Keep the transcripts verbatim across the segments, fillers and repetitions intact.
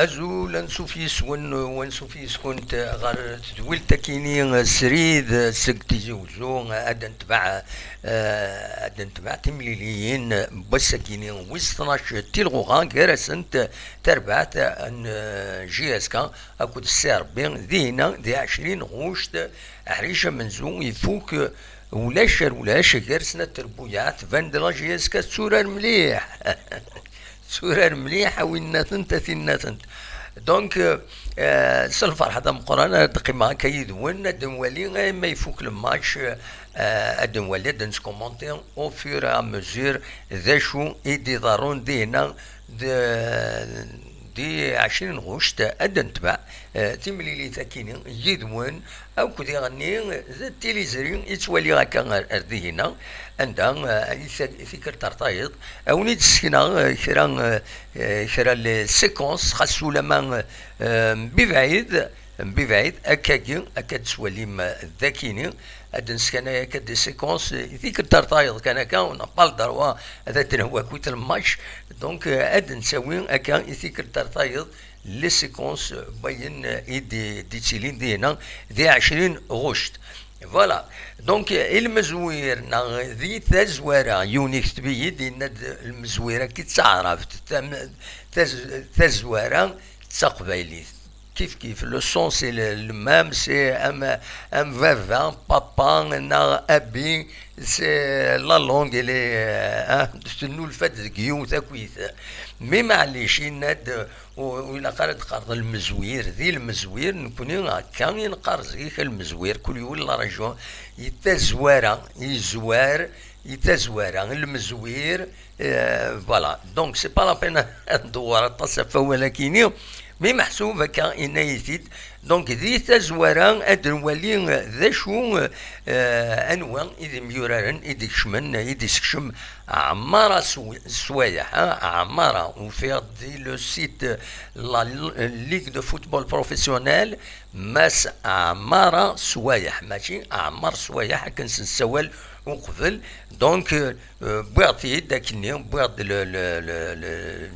Azul, ansuf yis-wen, ansuf yis-kunt ɣer tedwilt akini srid seg Tizi Uzzu. Ad netbeɛ, eh, ad netbeɛ timliliyin n wass-akini wis tnac tilɣuɣa, gar-asent tarbaɛt n, eh, J S K akked Ssi Rebbi, dinna di ɛecrin ɣuct, aḥric amenzu ifuk, ulac ar ulac, gar snat trebbuyaɛ tban-d la J S K tetturar mliḥ. Tetturar mliḥ, a winnatent a tinnatent. Donc, euh, euh, s lferḥ d ameqqran ara d-qqimeɣ akka yid-wen, ad nwali, eh, ma ifuk le match, euh, ad nwali, ad neskumanti au fur et à mesure d acu i d-iḍerrun dinna d-, di ɛecrin ɣuct. Ad netbeɛ, eh, timlilit akini yid-wen, akked iɣenni d tiliẓri i ttwaliɣ akka ar, ar dihinna, anda, eh, i ta-, tikkelt ar tayeḍ, a wen-id-ssekneɣ, eh, kra, eh, eh, kra les séquences, xas ulama, eh, mbi bɛid, mbi bɛid, akkagi, akka d-tettwalim, eh, dakini, ad d-neskanay akka des séquences, eh, tikkelt ar tayeḍ kan akka, on n'a pas le droit ad d-nehwa akk le match, donc, eh, ad d-nettawi akka i tikkelt ar tayeḍ, les séquences, wayen i d-, d-ittilin dinna di ɛecrin ɣuct. Voilà. Donc, ilmezwir neɣ di tazwara, yiwen ikteb-iyi-d, yenna-d lmezwir akka d taɛrabt, tam-, taz-, tazwara d taqbaylit. Kif kif, le sens c'est le, le même, c'est am, am baba, papa, neɣ abi, c'est la langue, elle est, euh, hein, tennulfa-d deg yiwet akkit. Mi maɛlic, yenna-d, ur, ur ilaq ara ad d-qqareḍ lmezwir, di lmezwir, nekkni akka i neqqar zik lmezwir, kul yiwen la région, i tazwara, izwar, i tazwara, lmezwir, euh, voilà. Donc, c'est pas la peine ad ndewwer aṭas ɣef wawal-akini, mi meḥsub akka yenna-yi-t-id. Donc, di tazwara, ad nwali, euh, d acu, euh, anwa i d imyuraren i d-ikecmen, i d-isekcem Ɛmara Sw-, Swayeḥ, ah, Ɛmara, ufiɣ-d di le site la Ligue de football professionnel, Mass Ɛmara Swayeḥ, mačči Ɛmar Swayeḥ akken s-nessawal uqbel. Donc, euh, euh, wwiɣ-t-id akkenni, wwiɣ-d le, le, le, le,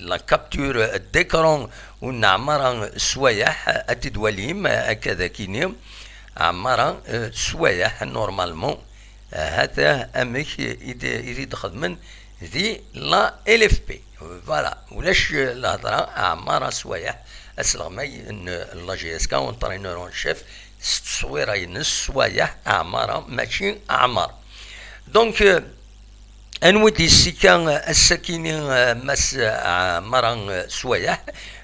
la capture d'écran n Ɛmara Swayeḥ, ad t-id-walim, akka d akini, Ɛmara, euh, Swayeḥ, normalement, euh, hata amek i d-, i t-id-xedmen di la L F P. Voilà, ulac, euh, lhedra, Ɛmara Swayeḥ, asleɣmay n la J S K, entraîneur en chef, s tteswira-ines, Swayeḥ, Ɛmara, mačči Ɛmar. Donc, euh, Anwa i d-yessika ass-akini, eh, Mass, eh, Ɛmara, eh, Swayeḥ,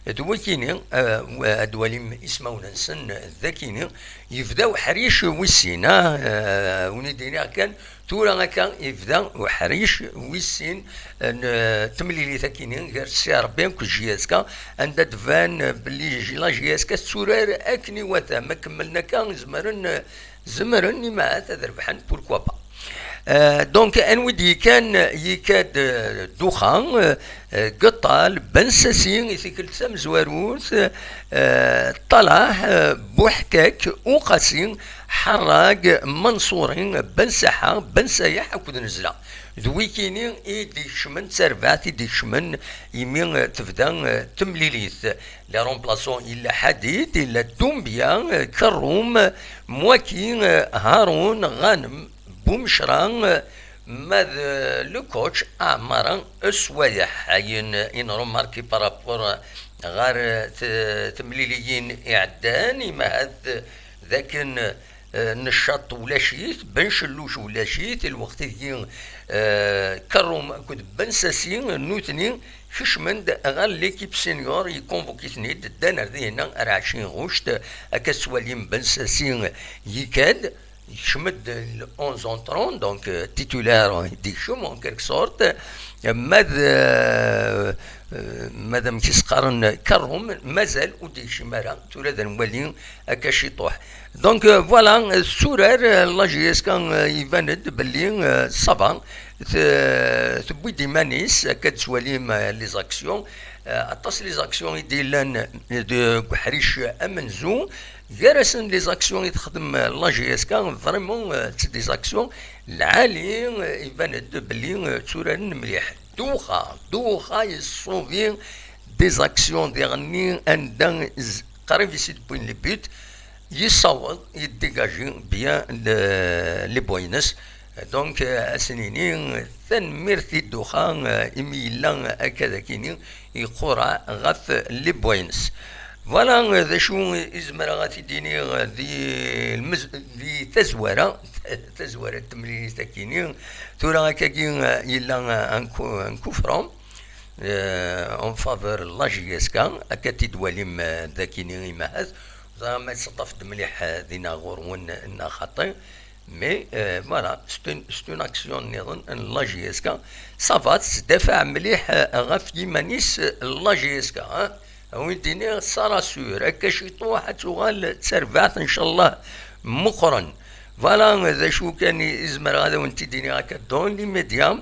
d wakini, eh, w-, ad d-walim ismawen-nsen, eh, d akini, yebda uḥric wis sin, ah, eh, wen-id-iniɣ kan, tura akka yebda uḥric wis sin, eh, n, eh, temlilit akini gar Ssi Rebbi akked J S K, anda d-tban, eh, belli j-, la J S K tetturar akken iwata, ma kemmlen akka, zemren, eh, zemren, imahat ad rebḥen, pourquoi pas. Euh, donc, anwa i d-yekkan, yekka-d, euh, Duxa, euh, euh, Geṭṭal, Ben Sasi, i tikkelt tamezwarut, euh, Ṭalaḥ, euh, Buḥkak, Uqasi, Ḥerrag, Manṣuri, Ben Saḥa, Ben Sayeḥ akked Nezla. D wikini i d-ikecmen, d tarbaɛt i d-ikecmen imi, euh, tebda, euh, temlilit. Les remplaçants, yella Ḥadid, yella Dumbya, Kerrum, Mwaki, Harun, Ghanem, Bumecra, ma d le coach Ɛmara Swayeḥ. Ayen i nrumarki par rapport ɣer t-, temliliyin iɛeddan, imahat d akken, eh, Neccaṭ ulac-it, Ben Celluc ulac-it, lweqt-agi, eh, Kerrum akked Ben Sasi, nutni kecmen-d ɣer l'équipe senior, yekkunvuki-ten-id, ddan ar dihinna ar ɛecrin ɣuct, akka tettwalim Ben Sasi yekka-d, yekcem-d le onze entrant, donc, euh, titulaire i d-yekcem, en quelque sorte, ma d, euh, euh, ma d amek i s-qqaren Kerrum, mazal ur d-yekcim ara, tura ad nwali akka ciṭuḥ. Donc, euh, voilà, euh, tetturar, euh, la J S K, euh, iban-d belli, euh, ça va, t-, tewwi-d iman-is, akka d-tettwalim, euh, les actions, euh, aṭas les actions i d-yellan, euh, deg uḥric amenzu, gar-asen les actions i texdem, euh, la J S K, vraiment, euh, d des actions lɛali, euh, iban-d belli, euh, tturaren mliḥ. Duxa, Duxa yessubi des actions diɣenni anda qrib i s-id-wwin le but, yessaweḍ yeddigaji bien le, les points-ines. Donc ad s-nini tanemmirt i Ddux imi yella akka d akini iqura ɣef les points. Voilà d acu i zemreɣ ad t-id-iniɣ di tazwara, tazwara n temlilit akini. Tura akkagi yella un coup franc en faveur n la J S K. Akka t-id-twalim d akini imahat. Ẓriɣ ma yettaṭṭaf-d mliḥ dinna ɣur-wen neɣ xaṭi. Mais voilà, c'est une action niḍen n la J S K. Ça va, tettdafaɛ mliḥ ɣef yiman-is la J S K. Awi d-iniɣ ça rassure, akka ciṭuḥ ad tuɣal d tarbaɛt ncallah meqqren. Voilà d acu kan i zemreɣ ad awen-t-id-iniɣ akka dans les médias.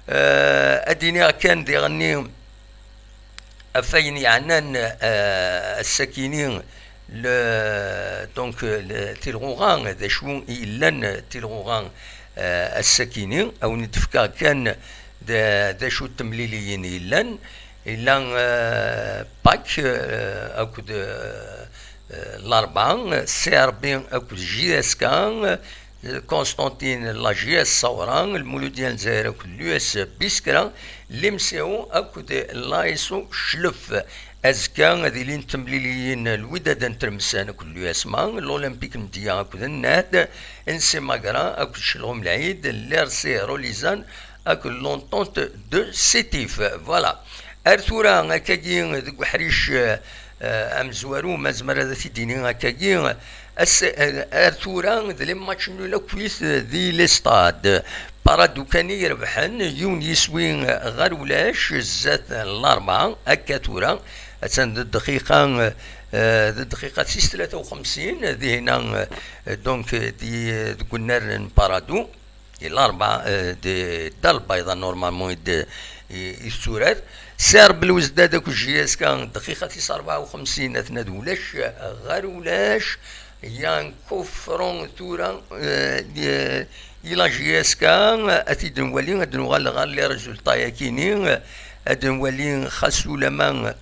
Ad d-iniɣ kan diɣenni ɣef wayen yeɛnan ass-akini, donc tilɣuɣa, d acu i yellan tilɣuɣa ass-akini. Awen-d-fkeɣ kan d acu n temliliyin yellan. Yella Pâques akked Larebɛa, C R B akked J S K, Constantine, la J S Sawra, Lmuludya n Lezzayer akked l'U S Biskra, l'M C O akked l'A S O Clef. Azekka ad ilint temliliyin Lwidad n Tremsan akked l'U S M A, l'Olympique Mdiya akked Nnad, N C Magra akked Celɣum Lɛid, l'R C Rolizan akked l'Entente de Sétif. Voilà. Ar tura, akkagi deg uḥric amezwaru, ma zemreɣ ad t-id-iniɣ akkagi, ar tura d les matchs nuls akkit di les stades. Paradou kan i irebḥen, yiwen yiswi ɣer ulac, zdat Larebɛa. Akka tura, attan d dqiqa, d dqiqa tis tlata u xemsin, dihina, donc, di, deg unnar n Paradou. Di Larebɛa, di Dda Lbayḍa, normalement, i d-, i, i tetturar. Si Rebbi Lwezdad akked J S K, dqiqa tis rebɛa u xemsin, atna d ulac ɣer ulac. Yan kufron tura, i la J S K, ad t-id-nwali, ad nuɣal ɣer les résultats-yakini, ad nwali xas ulama,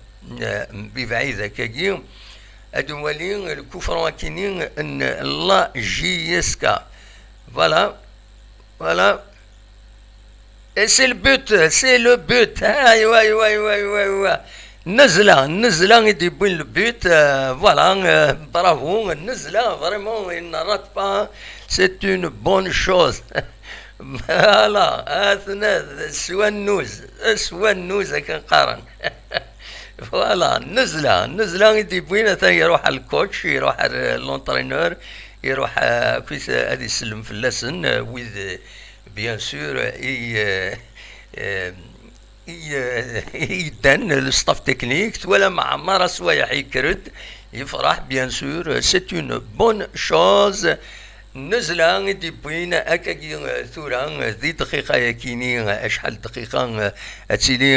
mbi bɛid akkagi, ad nwali le kufron akini n la J S K. Voilà. Voilà. Et c'est le but, c'est le but. Aywa, aywa, aywa, aywa, aywa. Nnezla, Nnezla i d-yewwin le but. Voilà, bravo. Nnezla, vraiment, il ne rate pas. C'est une bonne chose. Voilà, atna s wannuz, s wannuz akken qqaren. Voilà, Nnezla, Nnezla i d-yewwin, atan iruḥ ar le coach, iruḥ ar l'entraîneur, iruḥ akkit ad isellem fell-asen, wid, bien sûr, i, i, i yeddan, le staff technique. Twalam Ɛmar Aswayeḥ yekker-d, yefreḥ, bien sûr, c'est une bonne chose. Nnezla i d-yewwin akkagi tura, di dqiqa-yakini, acḥal dqiqa ad tili,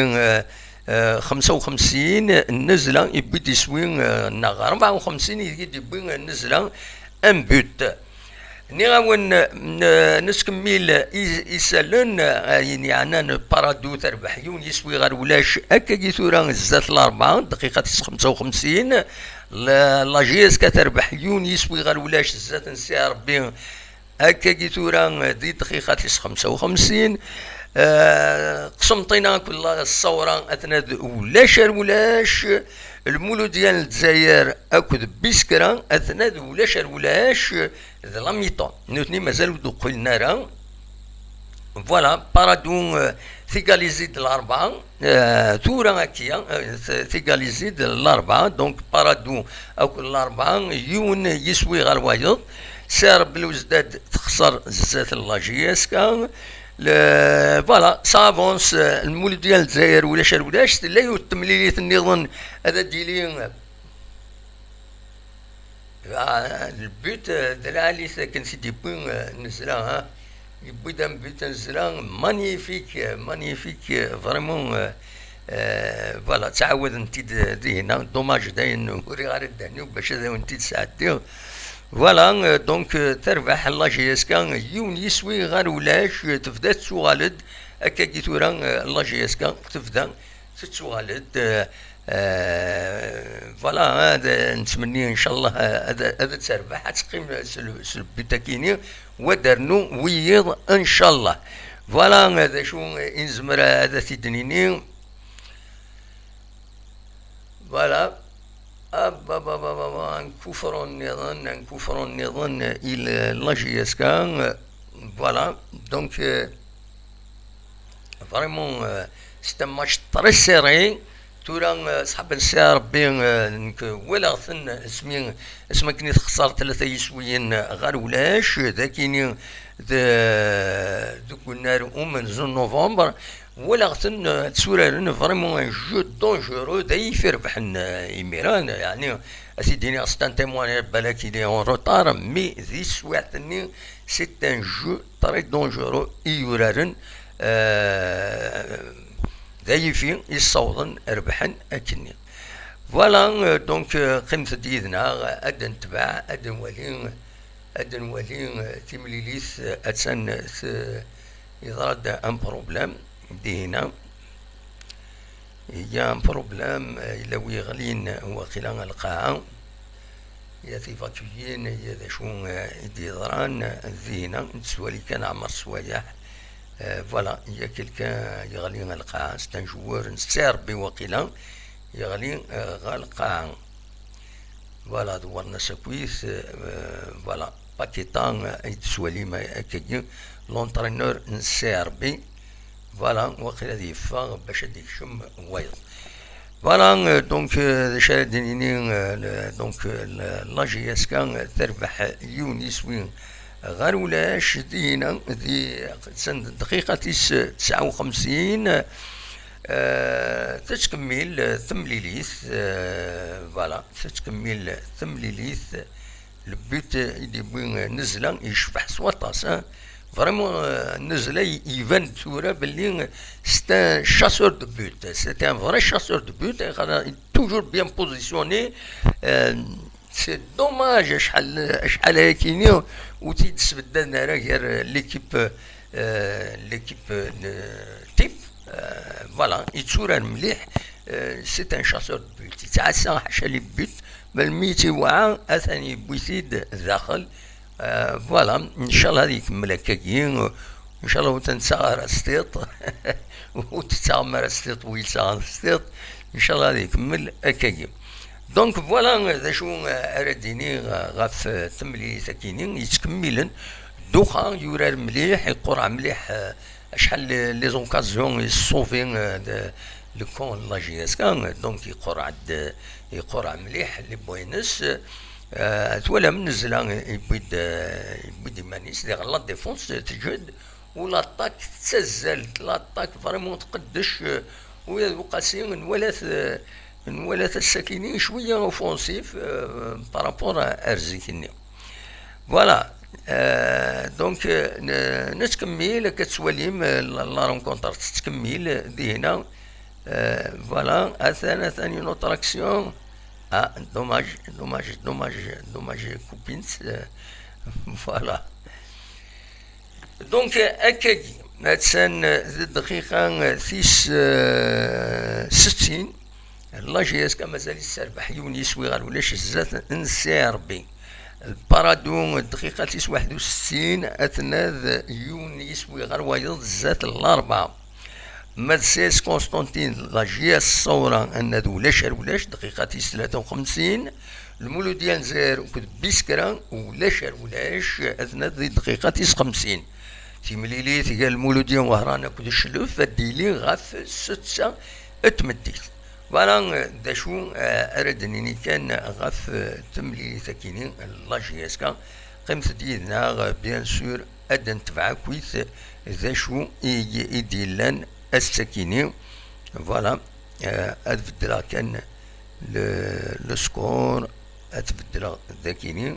xemsa u xemsin, Nnezla yewwi-d iswi, neɣ rebɛa u xemsin i d-yewwi Nnezla un but. Nniɣ-awen, nestkemmil isallen, ayen yeɛnan Paradou terbeḥ yiwen yiswi ɣer ulac, akkagi tura zdat Larebɛa, dqiqa tis xemsa u xemsin, la J S K terbeḥ yiwen yiswi ɣer ulac zdat n Si Rebbi, akkagi tura di dqiqa tis xemsa u xemsin. Qsenṭina akked la Ṣṣawra atna d ulac ar ulac, Lmuludya n Lezzayer akked Biskra atna d ulac ar ulac, d la mi-temps. Nutni mazal ur d-qqilen ara. Voilà, Paradou tigalizi-d Larebɛa. Tura akya, tigalizi-d Larebɛa, donc Paradou akked Larebɛa, yiwen yiswi ɣer wayeḍ. Si Rebbi Lwezdad texṣer zdat n la J S K. Voilà, ça avance. Lmuludya n Lezzayer ulac ar ulac, tella yiwet temlilit nniḍen ad d-tili. Le but d lɛali-t akken t-id-yewwi Nnezla, yewwi-d un but Nnezla, magnifique, magnifique, vraiment. Voilà, ttɛawaden-t-id dihina. Dommage dayen ur riɣ ara ddehn-iw bac ad awen-t-id-sɛeddiɣ. Voilà, donc terbeḥ la J S K yiwen yiswi ɣer ulac, tebda tettuɣal-d. Akkagi tura la J S K tebda tettuɣal-d. Euh, voilà, ad nettmenni ncallah ad ad terbeḥ, ad teqqim s le but-akini, wa ad ternu wiyiḍ ncallah. Voilà d acu i nezmer ad t-id-nini. Voilà. Ababababa, nkufru nniḍen, nkufru nniḍen i la J S K. Voilà. Donc, euh, vraiment, euh, c'est un match très serré. Tura, euh, ṣṣḥab n Sidi Ṛebbi, euh, nekk walaɣ-ten asmi, asmi akken i texṣer tlata yiswiyen ɣer ulac, d akini d, deg unnar umenzu n novembre, walaɣ-ten, euh, tturaren vraiment un jeu dangereux, d ayif irebḥen, euh, imir-a, yeɛni, ad t-id-iniɣ, c'est un témoignage, balak il est en retard, mais di teswiɛt-nni, c'est un jeu très dangereux i yuraren, euh, d ayifi i ssawḍen rebḥen akkenni. Voilà, euh, donc, euh, qqimet-d yid-neɣ, ad d-netbeɛ, ad d-nwali, ad d-nwali, euh, timlilit, euh, attan, euh, yeḍra-d un problème dihina. Il y a un problème, euh, yella wi yeɣlin waqila lqaɛa. Il y a tivacuyin, il y a d acu, euh, i d-yeḍran, euh, dihina, nettwali kan Ɛmer Swayeḥ. Euh, voilà, il y a quelqu'un yeɣli lqaɛa, c'est un joueur n Sidi Ṛebbi waqila, yeɣli, euh, ɣer lqaɛa. Voilà, d Wernas akkit, euh, voilà, Paqueta, euh, i d-tettwalim akkagi, l'entraîneur n Sidi Ṛebbi. Voilà, waqila ad yeffeɣ bac ad d-yekcem wayeḍ. Voilà, euh, donc, euh, d acu ara d-nini, euh, le- donc, euh, le- la J S K, euh, terbeḥ yiwen iswi ɣer ulac, dihina, di, attan ddeqiqa tis tesɛa u xemsin, euh, tettkemmil, euh, temlilit, euh, voilà, tettkemmil temlilit, le but, euh, i d-yewwi, euh, Nnezla, yecbeḥ s waṭas, hein. Vraiment, euh, Nnezla i- iban tura belli, euh, c'est un chasseur de but, c'est un vrai chasseur de but, il est toujours bien positionné, euh, c'est dommage acḥal, acḥal ayakini ur tt-id-sbeddaden ara gar, euh, l'équipe, euh, l'équipe, euh, type. Euh, voilà, yetturar mliḥ, euh, c'est un chasseur de but. Yettɛassa ḥaca les buts, melmi i tt-iwɛa, atan yewwi-t-id daxel. Euh, voilà, ncallah ad ikemmel akkagi. Ncallah ur t-nettaɣ ara s tiṭ. Ur t-tettaɣem ara s tiṭ, ur yettaɣ ara s tiṭ. Ncallah ad ikemmel akkagi. Donc voilà, d acu, euh, ara d-iniɣ, euh, ɣef, euh, temlilit-akini yettkemmilen. Duxa yurar mliḥ, iqurreɛ mliḥ, euh, acḥal les, les occasions i sauvé, euh, de, le camp n la J S K, donc iqurreɛ-d, iqurreɛ mliḥ les buts-ines. Euh, twalam Nnezla yewwi-d, euh, yewwi-d iman-is, diɣ la défense teǧhed, u l'attaque tettazzal, l'attaque vraiment tqeddec, euh, u Uqasi nwala-t, euh, nwala-t ass-akini cwiya offensif, euh, par rapport ar zik-nni. Voilà. Euh, donc, euh, n- nettkemmil, akka tettwalim, euh, la, la rencontre tettkemmil, euh, dihina. Euh, voilà, atan, atan une autre action. Ah, dommage, dommage, dommage, dommage, coupins. Euh, voilà. Donc, euh, akkagi, attan, euh, d dqiqa, euh, tis, euh, settin. La J S K mazal-itt terbeḥ yiwen yiswi ɣer ulac zdat n Sidi Ṛebbi. Parado, dqiqa tis waḥed u settin, atnad yiwen yiswi ɣer wayeḍ zdat n Larebɛa. Ma d C S Constantine, la J S Saura, anad ulac ar ulac, dqiqa tis tlata u xemsin. Lmuludya n Lezzayer akked Biskra, ulac ar ulac, atnad di dqiqa tis xemsin. Timlilit gar Lmuludya n Wehran akked Cclef ad d-yili ɣef setta n tmeddit. Voilà, d acu, eh, ara d-nini kan ɣef, eh, temlilit-akini n la J S K. Qqimet-d yid-neɣ, bien sûr, ad d-netbeɛ akkit d acu i, i d-yellan ass-akini. Voilà, eh, ad beddleɣ kan le, le score, ad t-beddleɣ d akini,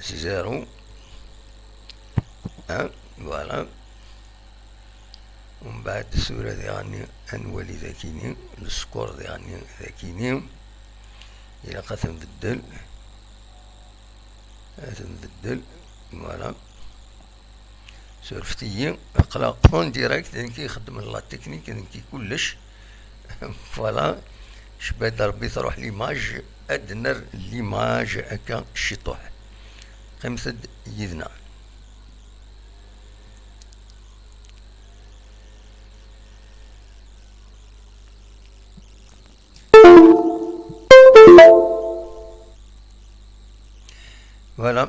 zéro. Hein, voilà. Umbeɛd tura diɣenni ad nwali d akini, le score diɣenni d akini. Ilaq ad t-nbeddel. Ad t-nbeddel. Voilà. Surfet-iyi. Aql-aɣ en direct, d nekk i ixeddmen la technique, d nekk i kullec. Voilà, cba-d Rebbi truḥ l'image, ad d-nerr l'image akka ciṭuḥ. Qqimet-d yid-neɣ. Voilà.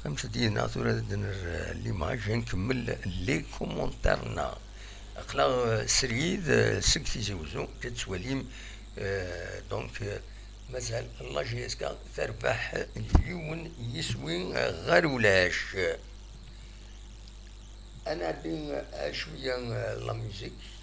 Qqimet-d yid-neɣ tura ad nerr l'image, ad nkemmel les commentaires-nneɣ. Aql-aɣ, euh, srid, euh, seg Tizi Wezzu, tettwalim, euh, donc, euh, mazal la J S K terbeḥ yiwen yiswi, euh, ɣer ulac. Ad nɛeddi, euh, cwiya, euh, la musique.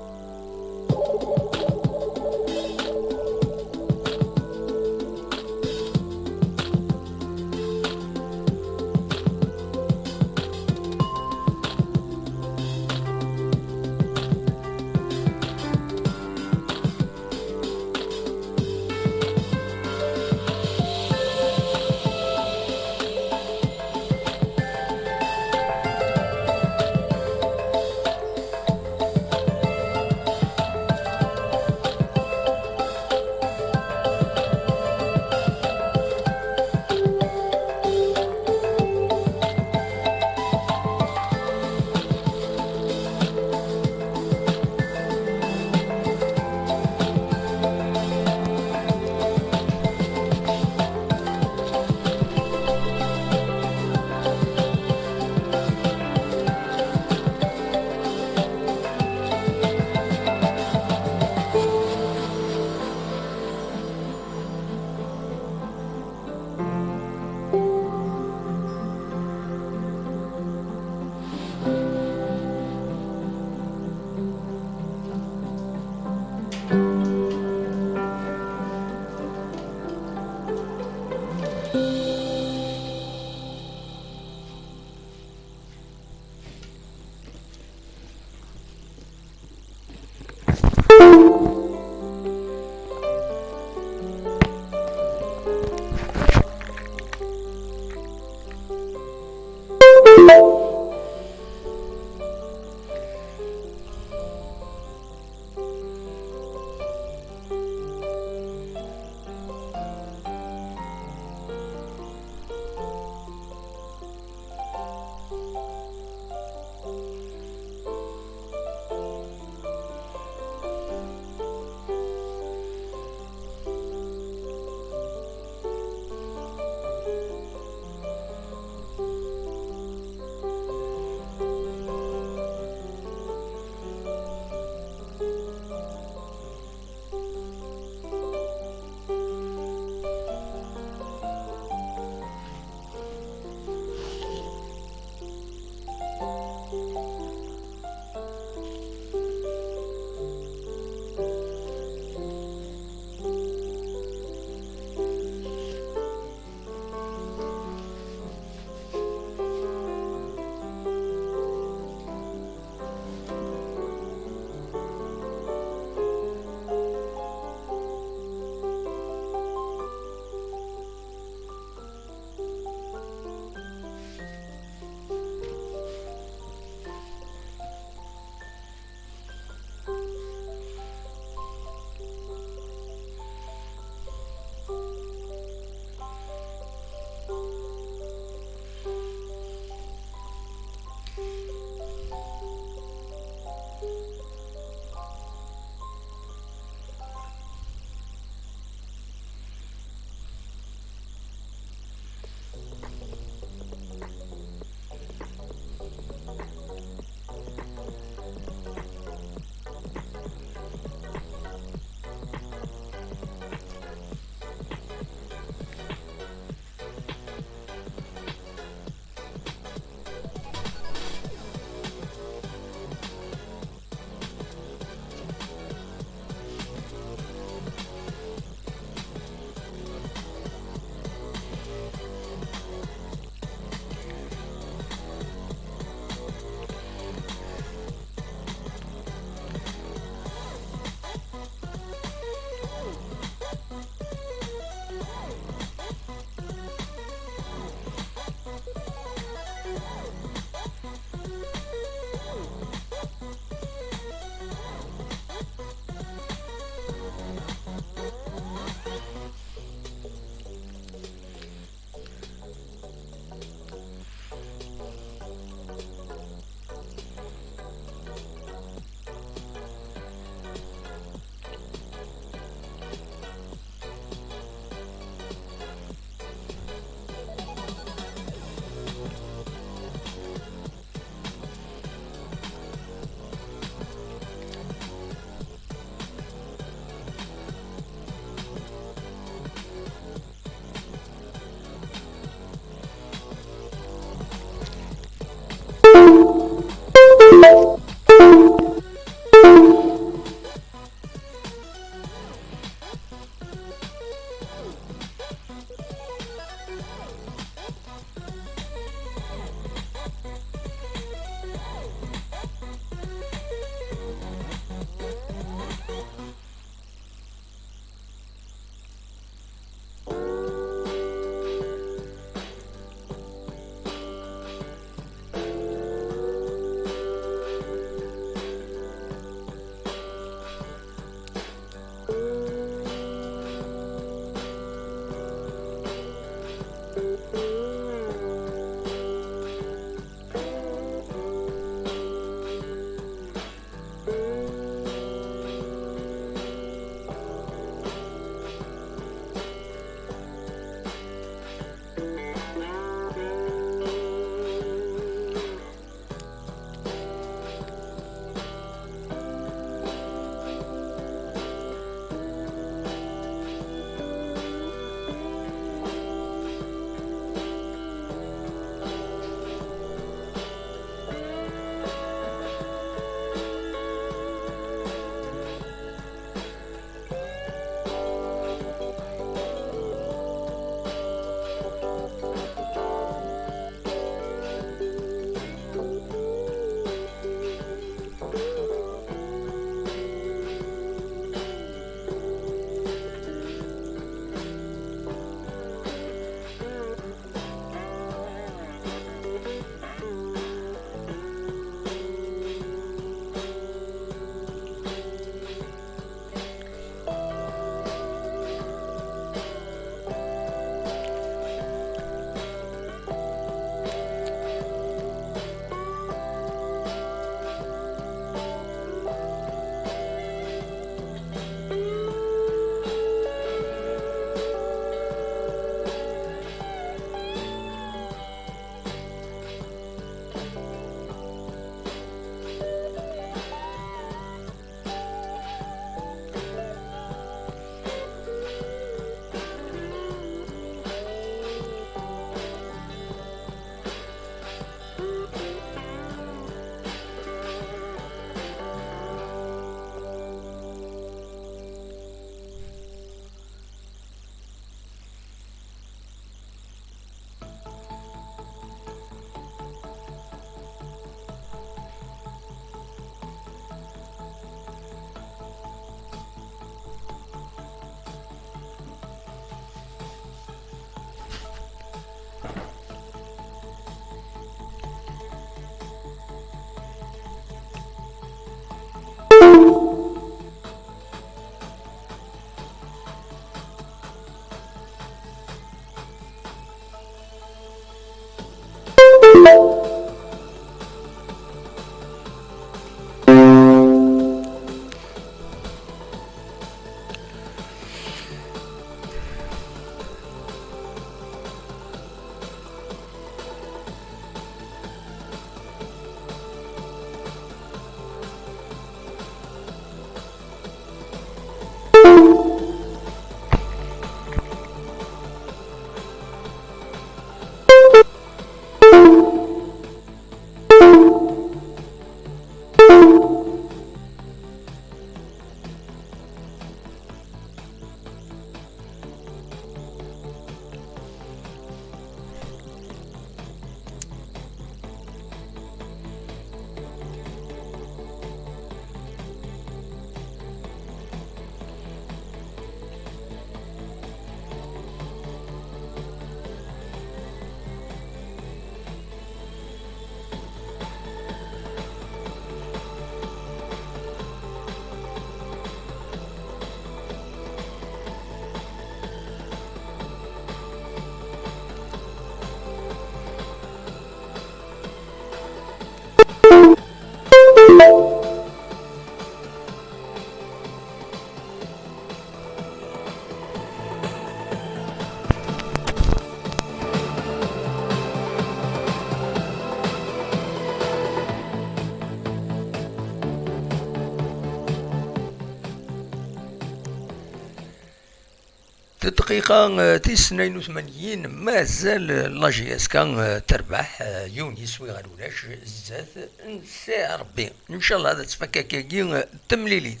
Dqiqa, eh, tis tnayen u tmanyin, mazal, eh, la J S K, eh, terbeḥ, eh, yiwen yiswi ɣer ulac, zdat n Si Ṛebbi. Ncallah ad tfak akkagi, eh, temlilit.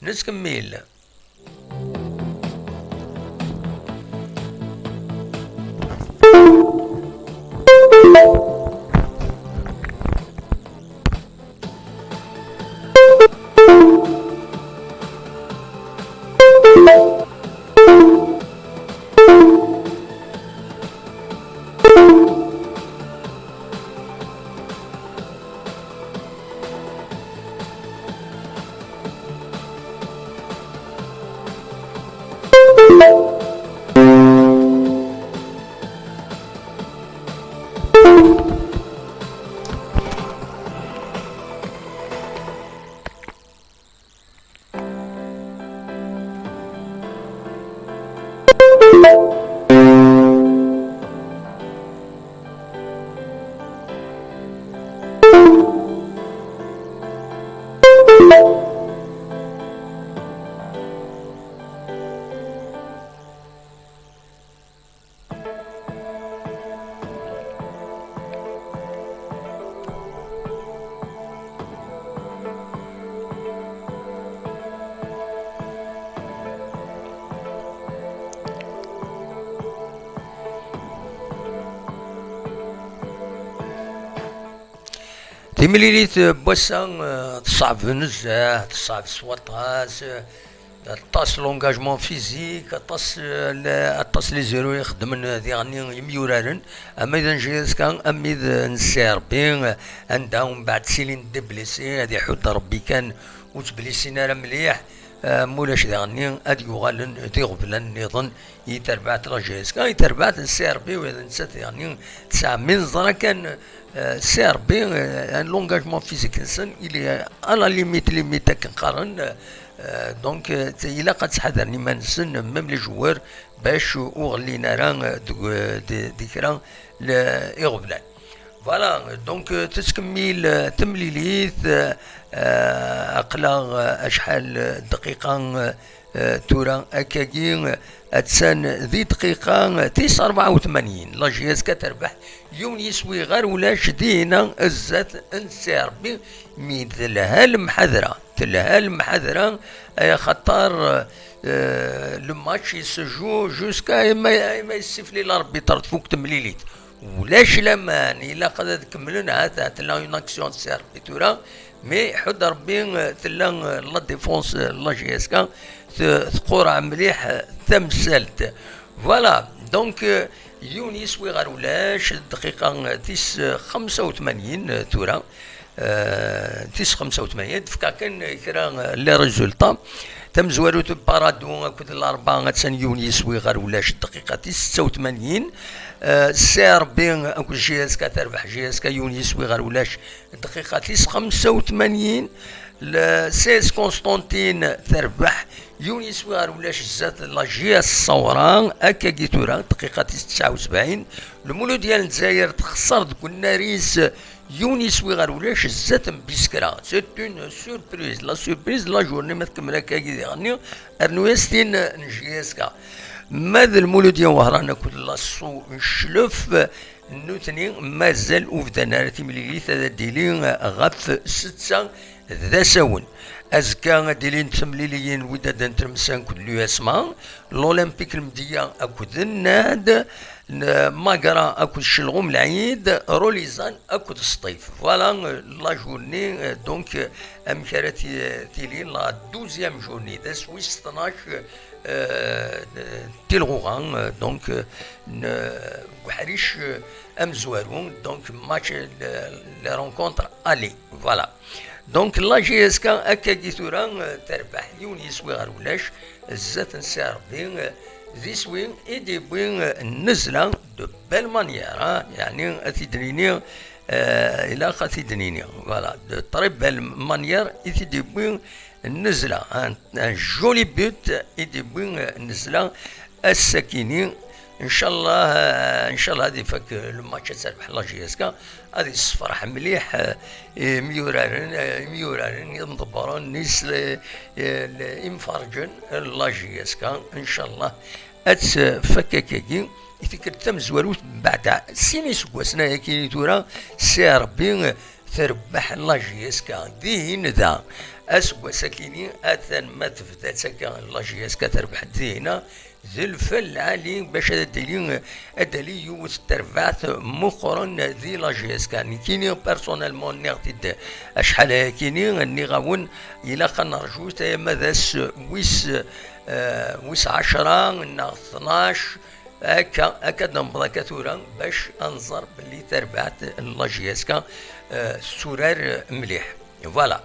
Nettkemmil. Timlilit n wass-a, eh, Teṣɛeb nezzeh, teṣɛeb s waṭas, aṭas l'engagement physique, aṭas, eh, le- aṭas les erreurs i xeddmen diɣen yimyuraren, ama d n J S K, ama d n C R B, anda umbeɛd ttilin des blessés, ad iḥudd Rebbi kan ur ttblisin ara mliḥ, eh, mulac diɣen ad yuɣalen d iɣeblan nniḍen i terbaɛt la J S K, i terbaɛt n C R B, u d nettat diɣen tesɛa, mi neẓra kan, eh, C R B, eh, l'engagement physique-nsen, il est à la limite, limite akken qqaren, eh, donc, eh, ilaq ad ttḥadaren iman-nsen, même les joueurs, bac ur ɣellin ara, eh, deg, eh, di, di kra l- iɣeblan. Voilà, donc, eh, tettkemmil, eh, temlilit, eh, eh, aql-aɣ, eh, acḥal, eh, dqiqa, eh, eh, tura akkagi, eh, attan di dqiqa, eh, tis rebɛa u tmanyin. La J S K terbeḥ yiwen yiswi ɣer ulac dina zdat n C R B, mi telha lemḥadra. Telha lemḥadra, eh, axaṭer, eh, le match il se joue jusqu'à ma, ma yessifli l'arbitre tfuk temlilit. Ulac laman, ilaq ad kemmlen, ha, ha, tella une action de C R B tura, mais ḥudd Rebbi, eh, tella, eh, la défense, eh, la J S K, t- tqureɛ mliḥ, eh, tamsalt. Voilà, donc, eh, yiwen yiswi ɣer ulac, dqiqa, eh, tis, eh, xemsa u tmanyin, eh, tura. Eh, tis xemsa u tmanyin, tefka kan kra, eh, les résultats. Tamezwarut, Parado akked Larba, attan yiwen yiswi ɣer ulac, dqiqa tis setta u tmanyin. Eh, C R B akked J S K, terbeḥ J S K yiwen yiswi ɣer ulac, dqiqa tis xemsa u tmanyin. Le C S Constantine terbeḥ yiwen yiswi ɣer ulac zdat la J S Sawra, akkagi tura, dqiqa tis tesɛa u sebɛin. Lmuludya n Lezzayer texṣer deg unnar-is yiwen yiswi ɣer ulac zdat n Biskra. C'est une surprise. La surprise de la journée, ma tkemmel akkagi diɣenni, rnu-yas tin n J S K. Ma d Lmuludya n Wehran akked Laṣṣu n Cclef, nutni mazal ur bdan ara timlilit, ad d-tili ɣef setta d asawen. Azekka ad d-ilint temliliyin n Wydad n Tlemsan akked l'U S M A, l'Olympique Lmedya akked Nnad, n- Magra akked Celɣum Lɛid, Rolizan akked Sṭif. Voilà, euh, la journée, euh, donc, euh, amek ara ti- tili la douzième journée, d ass wis tnac, euh, n- tilɣuɣa, euh, donc, euh, n- deg uḥric, euh, amezwaru, donc match, euh, le- les rencontres aller. Voilà. Donc la J S K akkagi tura, euh, terbeḥ yiwen yiswi ɣer ulac, zdat n C R B, euh, d iswi i d-yewwi, euh, nnezla de belle manière, hein, yeɛni ad t-id-nini, euh, ilaq ad t-id-nini, voilà, de très belle manière i t-id-yewwi nnezla, un, un joli but i d-yewwi, euh, nnezla ass-akini. Ncallah, eh, ncallah ad ifak, eh, le match, ad terbeḥ la J S K, ad yessefreḥ mliḥ, eh, imyuraren, eh, imyuraren, imḍebbren, is-, eh, eh, imferrǧen n la J S K. Ncallah ad tfak akkagi i tikkelt tamezwarut, beɛda sin iseggasen ayakini tura, C R B, eh, terbeḥ la J S K din da. Aseggas akini atan ma tebda-tt akka la J S K terbeḥ dina, d lfal lɛali bac ad d-tili, ad d-tali yiwet n terbaɛt meqqren di la J S K. Nekkini, personnellement, nniɣ-t-id acḥal ayakini, nniɣ-awen, ilaq ad nerju tayama d ass wis, eh, wis ɛecra neɣ tnac, akka, akka d-newweḍ akka tura, bac ad nẓer belli tarbaɛt n la J S K, eh, tetturar mliḥ. Voilà.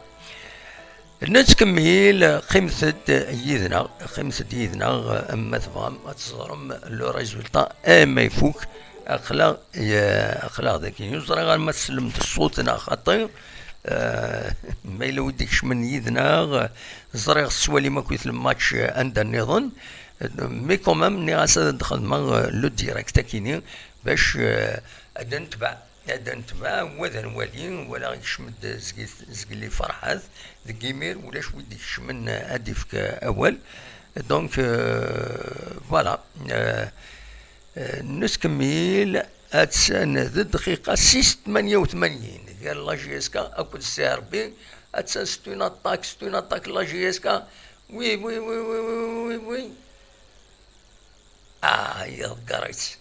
Nettkemmil, qqimet-d yid-neɣ, qqimet-d yid-neɣ, ma tebɣam ad teẓrem le résultat ama ifuk. Aql-aɣ, eh, aql-aɣ dagi. Ur ẓriɣ arma tsellemt ṣṣut neɣ xaṭi. Eh, ma yella wid ikecmen yid-neɣ, ẓriɣ tettwalim akkit le match anda nniḍen. Mais quand même, nniɣ-as ad d-xedmeɣ, eh, le direct akini, bac, eh, ad netbeɛ, ad netbeɛ, wa d nwali, wala ikcem-d zgi-, zgelli Ferḥat, deg imir ulac wi d-ikecmen, eh, ad d-ifk, eh, awal. Donc, eh, voilà. Eh, eh, nettkemmil, attan d dqiqa sis tmanya u tmanyin, gar la J S K akked C R B, attan c'est une attaque, c'est une attaque la J S K, oui, oui, oui, oui, oui, oui, oui. Ah, iḍegger-itt.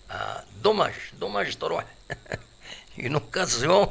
Ah, dommage, dommage, truḥ. Une occasion.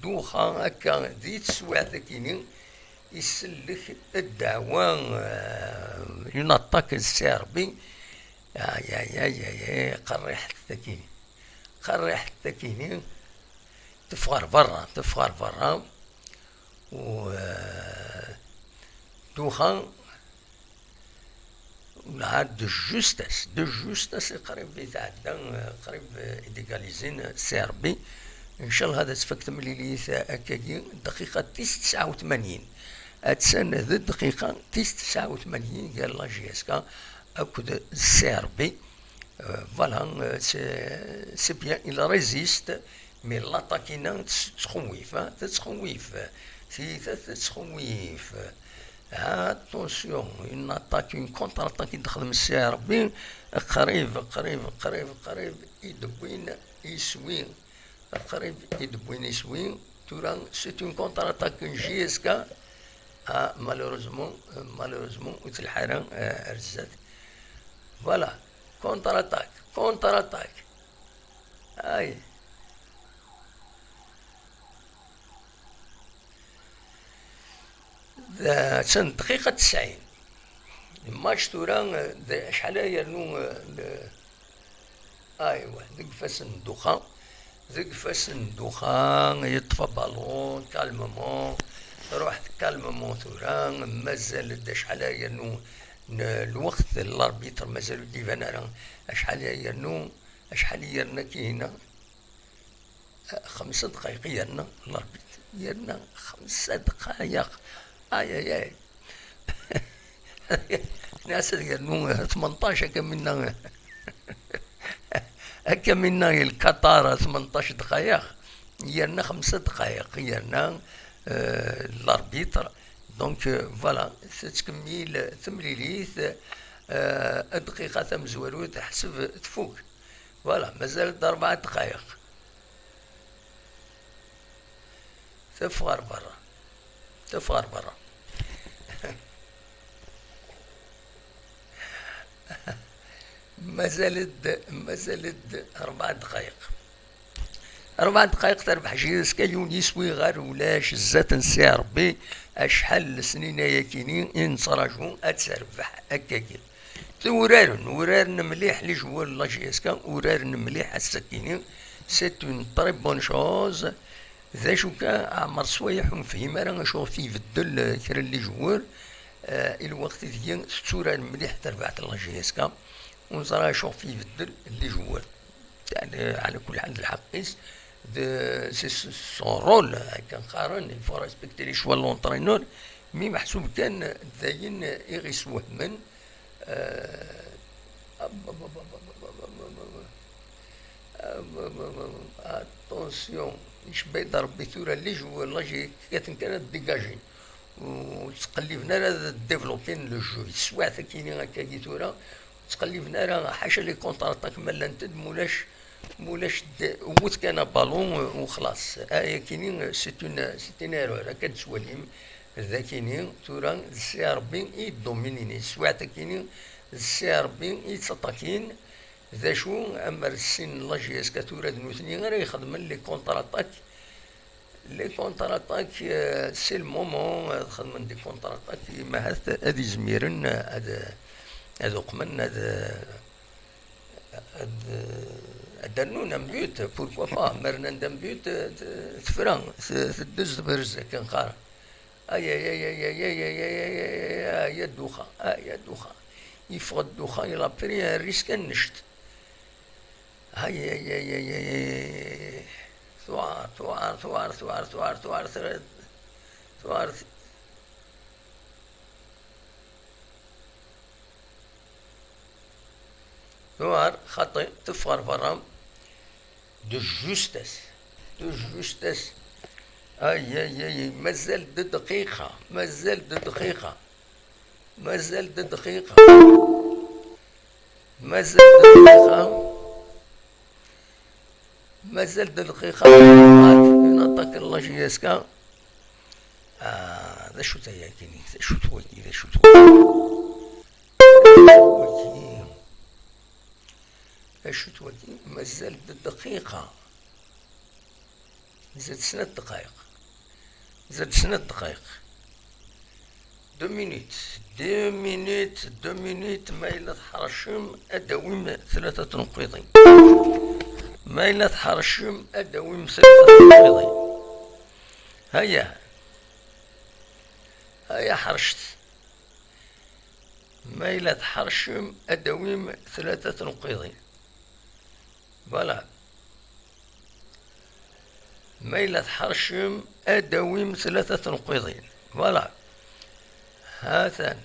Ddexxan akka di teswiɛt akini, isellek ddeɛwa, euh, une attaque de C R B. Ay, ay, ay, ay, ay, qerriḥet takini. Qerriḥet takini. Teffeɣ ɣer berra, teffeɣ ɣer berra. U, euh, ddexxan, Nɛad de justesse, de justesse, qrib i tɛedda, eh, qrib, eh, i d-égaliser, eh, C R B. Ncallah ad tfak temlilit, eh, akkagi, dqiqa tis tesɛa u tmanyin. Attan d dqiqa tis tesɛa u tmanyin gar la J S K akked C R B. Euh, voilà, euh, c'est, c'est bien, il résiste, mais l'attaque-ina tettxewwif, hein, tettxewwif. Tiyita tettxewwif. Attention, une attaque, une contre-attaque i d-texdem C R B, qrib, qrib, qrib, qrib i d-wwin iswi. Qrib i d-wwin iswi. Tura, c'est une contre-attaque n J S K. Ah, malheureusement, euh, malheureusement, ur telḥa ara, euh, ar zdat. Voilà, contre-attaque, contre-attaque. Ay. D-, attan dqiqa tesɛin. Match tura, d-, acḥal ara yernu, d-, aywa, deg ifassen n ddexxan, deg ifassen n ddexxan, yeṭṭef abalun, calmement, ruḥet calmement tura, mazal-d acḥal ara yernu n-, lweqt, l'arbitre mazal ur d-iban ara acḥal ara yernu, acḥal i yerna kihina. Xemsa dqayeq i yerna l'arbitre. Yerna xemsa dqayeq. Ay, ay, ay. Nniɣ-as ad yernu tmenṭac, akka minna, akka minna i Lkaṭar tmenṭac dqayeq. Yerna xemsa dqayeq, yerna, euh, l'arbitre. Donc, euh, voilà, tettkemmil temlilit, euh, dqiqa tamezwarut, ḥseb tfuk. Voilà, mazal-d rebɛa dqayeq. Taf ɣer berra. Taf ɣer berra. Mazal-d, mazal-d rebɛa dqayeq. Rebɛa dqayeq terbeḥ J S K, yiwen yiswi ɣer ulac, zdat n C R B, acḥal n lesnin ayakini i nettraǧu ad terbeḥ akkagi. Uraren, uraren mliḥ les joueurs n la J S K, uraren mliḥ ass-akini. C'est une très bonne chose. D acu kan, ɛmer s wayeḥ ur nefhim ara acu ɣef ibeddel, eh, kra n les joueurs. Eh, i lweqt i tgi tetturar mliḥ terbaɛt n la J S K. Ur neẓra acu ɣef ibeddel les joueurs. Yeɛni, ɛla kulli ḥal, d lḥeqq-is, d, c'est son rôle, akken qqaren, il faut respecter les choix de l'entraîneur, mi meḥsub kan d ayen i ɣ-iswehmen, euh, attention, icebba-yi-d Rebbi tura, les joueurs, la J S K kkaten kan ad dégagin, ur ttqelliben ara ad développin le jeu, teswiɛt akini akkagi tura, ttqelliben ara, ḥaca les contre-attaques ma llant-d, mulac, mulac d-, wwet kan abalun, euh, u xlaṣ. Ayakini, euh, c'est une, c'est une erreur. Akka d-tettwalim, d akini, tura d C R B i yedominin, teswiɛt akini d C R B i yettaṭakin. D acu, amer sin n la J S K tura d nutni ara ixedmen les contre-attaques. Les contre-attaques, euh, c'est le moment, euh, ad xedmen des contre-attaques, mahat ad izmiren, euh, ad, ad uqmen, ad, ad, ad rnun un but, pourquoi pas, ma rnan-d un but, euh, t-, tefra, t-, teddez tebrez, akken qqaren. Ay, ay, ay, ay, ay, ay, ay, ay, ay, ay, ay, a Ddexxan, ay, a Ddexxan. Yeffeɣ-d Ddexxan, il a pris un risque annect. Ay, ay, ay, ay, ay, ay, ay. Tuɛer, tuɛer, tuɛer, tuɛer, tuɛer, tuɛer, tuɛer, tuɛer. Tuɛer, xaṭi, teffeɣ ɣer berra. De justesse. De justesse. Ay, ay, ay, ay, mazal d dqiqa, mazal d dqiqa. Mazal d dqiqa. Mazal d dqiqa. Mazal d lxixa, une attaque n la J S K. Ah, d acu-t ayagi? D acu-t wagi? D acu-t wagi? D acu-t wagi? Mazal d dqiqa. Mazal snat dqayeq. Mazal snat dqayeq. Deux minutes, deux minutes, deux minutes, ma yella tḥercem, ad d-tawim tlata tneqqiḍin. Ma yella tḥercem, ad d-tawim tlata tneqqiḍin. Haya. Haya ḥercet. Ma yella tḥercem, ad d-tawim tlata tneqqiḍin. Voilà. Ma yella tḥercem, ad d-tawim tlata tneqqiḍin. Voilà. Hatan.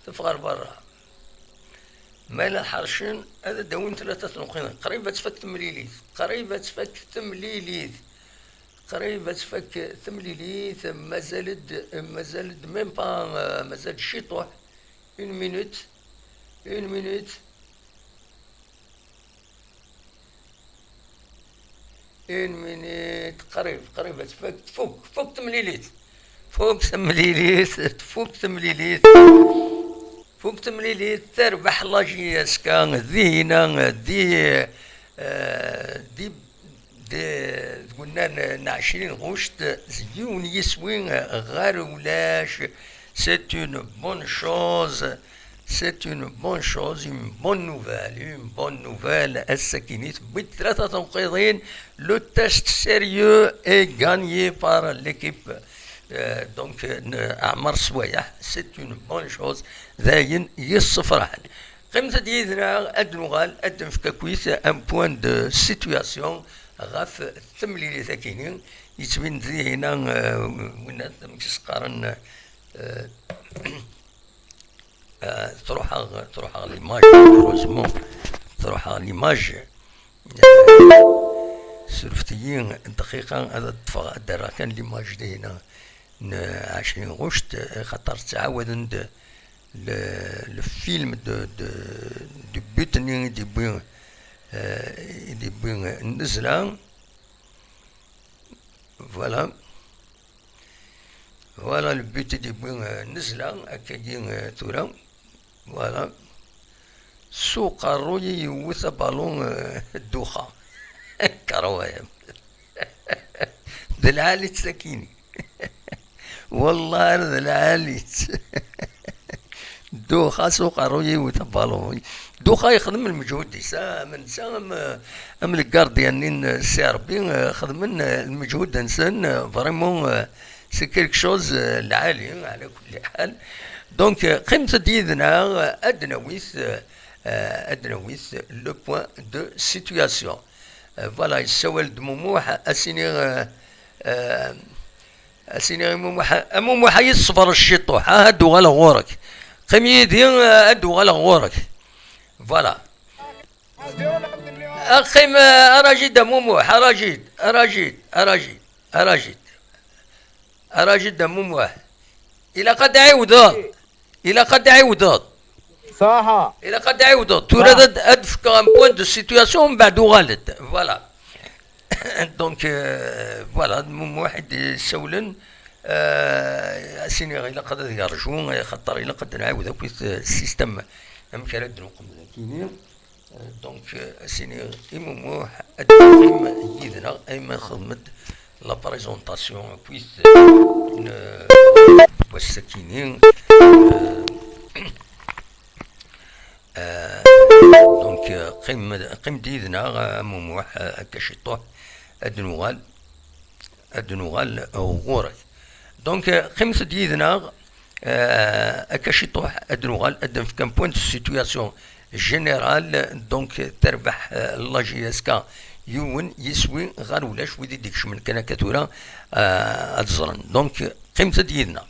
Teffeɣ ɣer berra. Ma yella tḥercem, ad d-tawim tlata tneqqiḍin. Qrib ad tfak temlilit. Qrib ad tfak temlilit. Qrib ad tfak temlilit. Mazal-d, mazal-d même pas, euh, mazal-d ciṭuḥ. Une minute. Une minute. Une minute, qrib, qrib ad tfak, tfuk, tfuk temlilit. Tfuk temlilit, tfuk temlilit. Tfuk temlilit, terbeḥ la J S K, dihina, di, eh, di, di, deg unnar n ɛecrin ɣuct, z yiwen yiswi ɣer ulac. C'est une bonne chose. C'est une bonne chose, une bonne nouvelle, une bonne nouvelle. Ass-akini tewwi-d tlata tenqiḍin. Le test sérieux est gagné par l'équipe. Euh, donc, euh, Amar Swayeḥ, c'est une bonne chose. D ayen yessefraḥen. Qqimet-d yid-neɣ, ad nuɣal, ad d-nefk akkit un point de situation ɣef temlilit-akini. Yettbin-d dihina, euh, winna, amek i s-qqaren, euh, Ah, truḥ-aɣ, truḥ-aɣ l'image, malheureusement. Truḥ-aɣ l'image. Ah, surfet-iyi dqiqa, ad ṭṭfeɣ, ad d-rreɣ kan l'image dihina n ɛecrin ɣuct, xaṭer ttɛawaden-d le, le film de, de, du but-nni i d-yewwi, ah, i d-yewwi Nnezla. Voilà. Voilà le but i d-yewwi, euh, Nnezla, akkagi, euh, tura. Voilà. S uqerruy i yewwet abalun, euh, Dduxa. Incroyable. D lɛali-tt sakini. Wallah d lɛali-tt. Dduxa s uqerruy i yewwet abalun. Dduxa yexdem lmeǧhud-is, am netta, am, am le gardien-nni n Si Ṛebbi, eh, xedmen, eh, lmeǧhud-nsen, eh, vraiment, eh, c'est quelque chose, eh, lɛali, ɛla kulli ḥal. Donc, eh, qqimet-d yid-neɣ, eh, ad d-nawit, eh, eh, ad d-nawit le point de situation. Eh, voilà, yessawal-d Mumuḥ, ad s-iniɣ, eh, eh, Asini i Mumuḥ, a Mumuḥ, ay ṣṣber ciṭuḥ, ah, ad uɣaleɣ ɣur-k. Qqim yid-i, ah, ad uɣaleɣ ɣur-k. Voilà. Qqim, ah, arajid a Mumuḥ, arajid, arajid, arajid, arajid. Arajid a Mumuḥ. Ilaq ad d-ɛiwdeḍ. Ilaq ad d-ɛiwdeḍ. Ṣaḥa. Ilaq ad d-ɛiwdeḍ. Tura ad, ad d-fkeɣ un point de situation, mbeɛd uɣal-d. Voilà. Donc, euh, voilà, d Mumuḥ i d-issawlen. Euh, asini ilaq ad yerju, xaṭer ilaq ad nɛiwed akk système amek ara d-nqem dagi. Euh, donc, euh, asini i Mumuḥ ad d-yeqqim yid-neɣ, ayma nxedm-d la présentation akkit, euh, n wass-akini. Euh, Euh, donc, euh, qqim, qqim-d yid-neɣ, euh, a Mumuḥ, euh, akka ciṭuḥ, ad nuɣal, ad nuɣal, euh, ɣur-k. Donc, euh, qqimet-d yid-neɣ, euh, akka ciṭuḥ, ad nuɣal, ad nefk un point de situation générale. Donc, terbeḥ, euh, la J S K yiwen yiswi ɣer ulac, wid i d-ikecmen kan akka tura, euh, ad ẓren. Donc, qqimet-d yid-neɣ.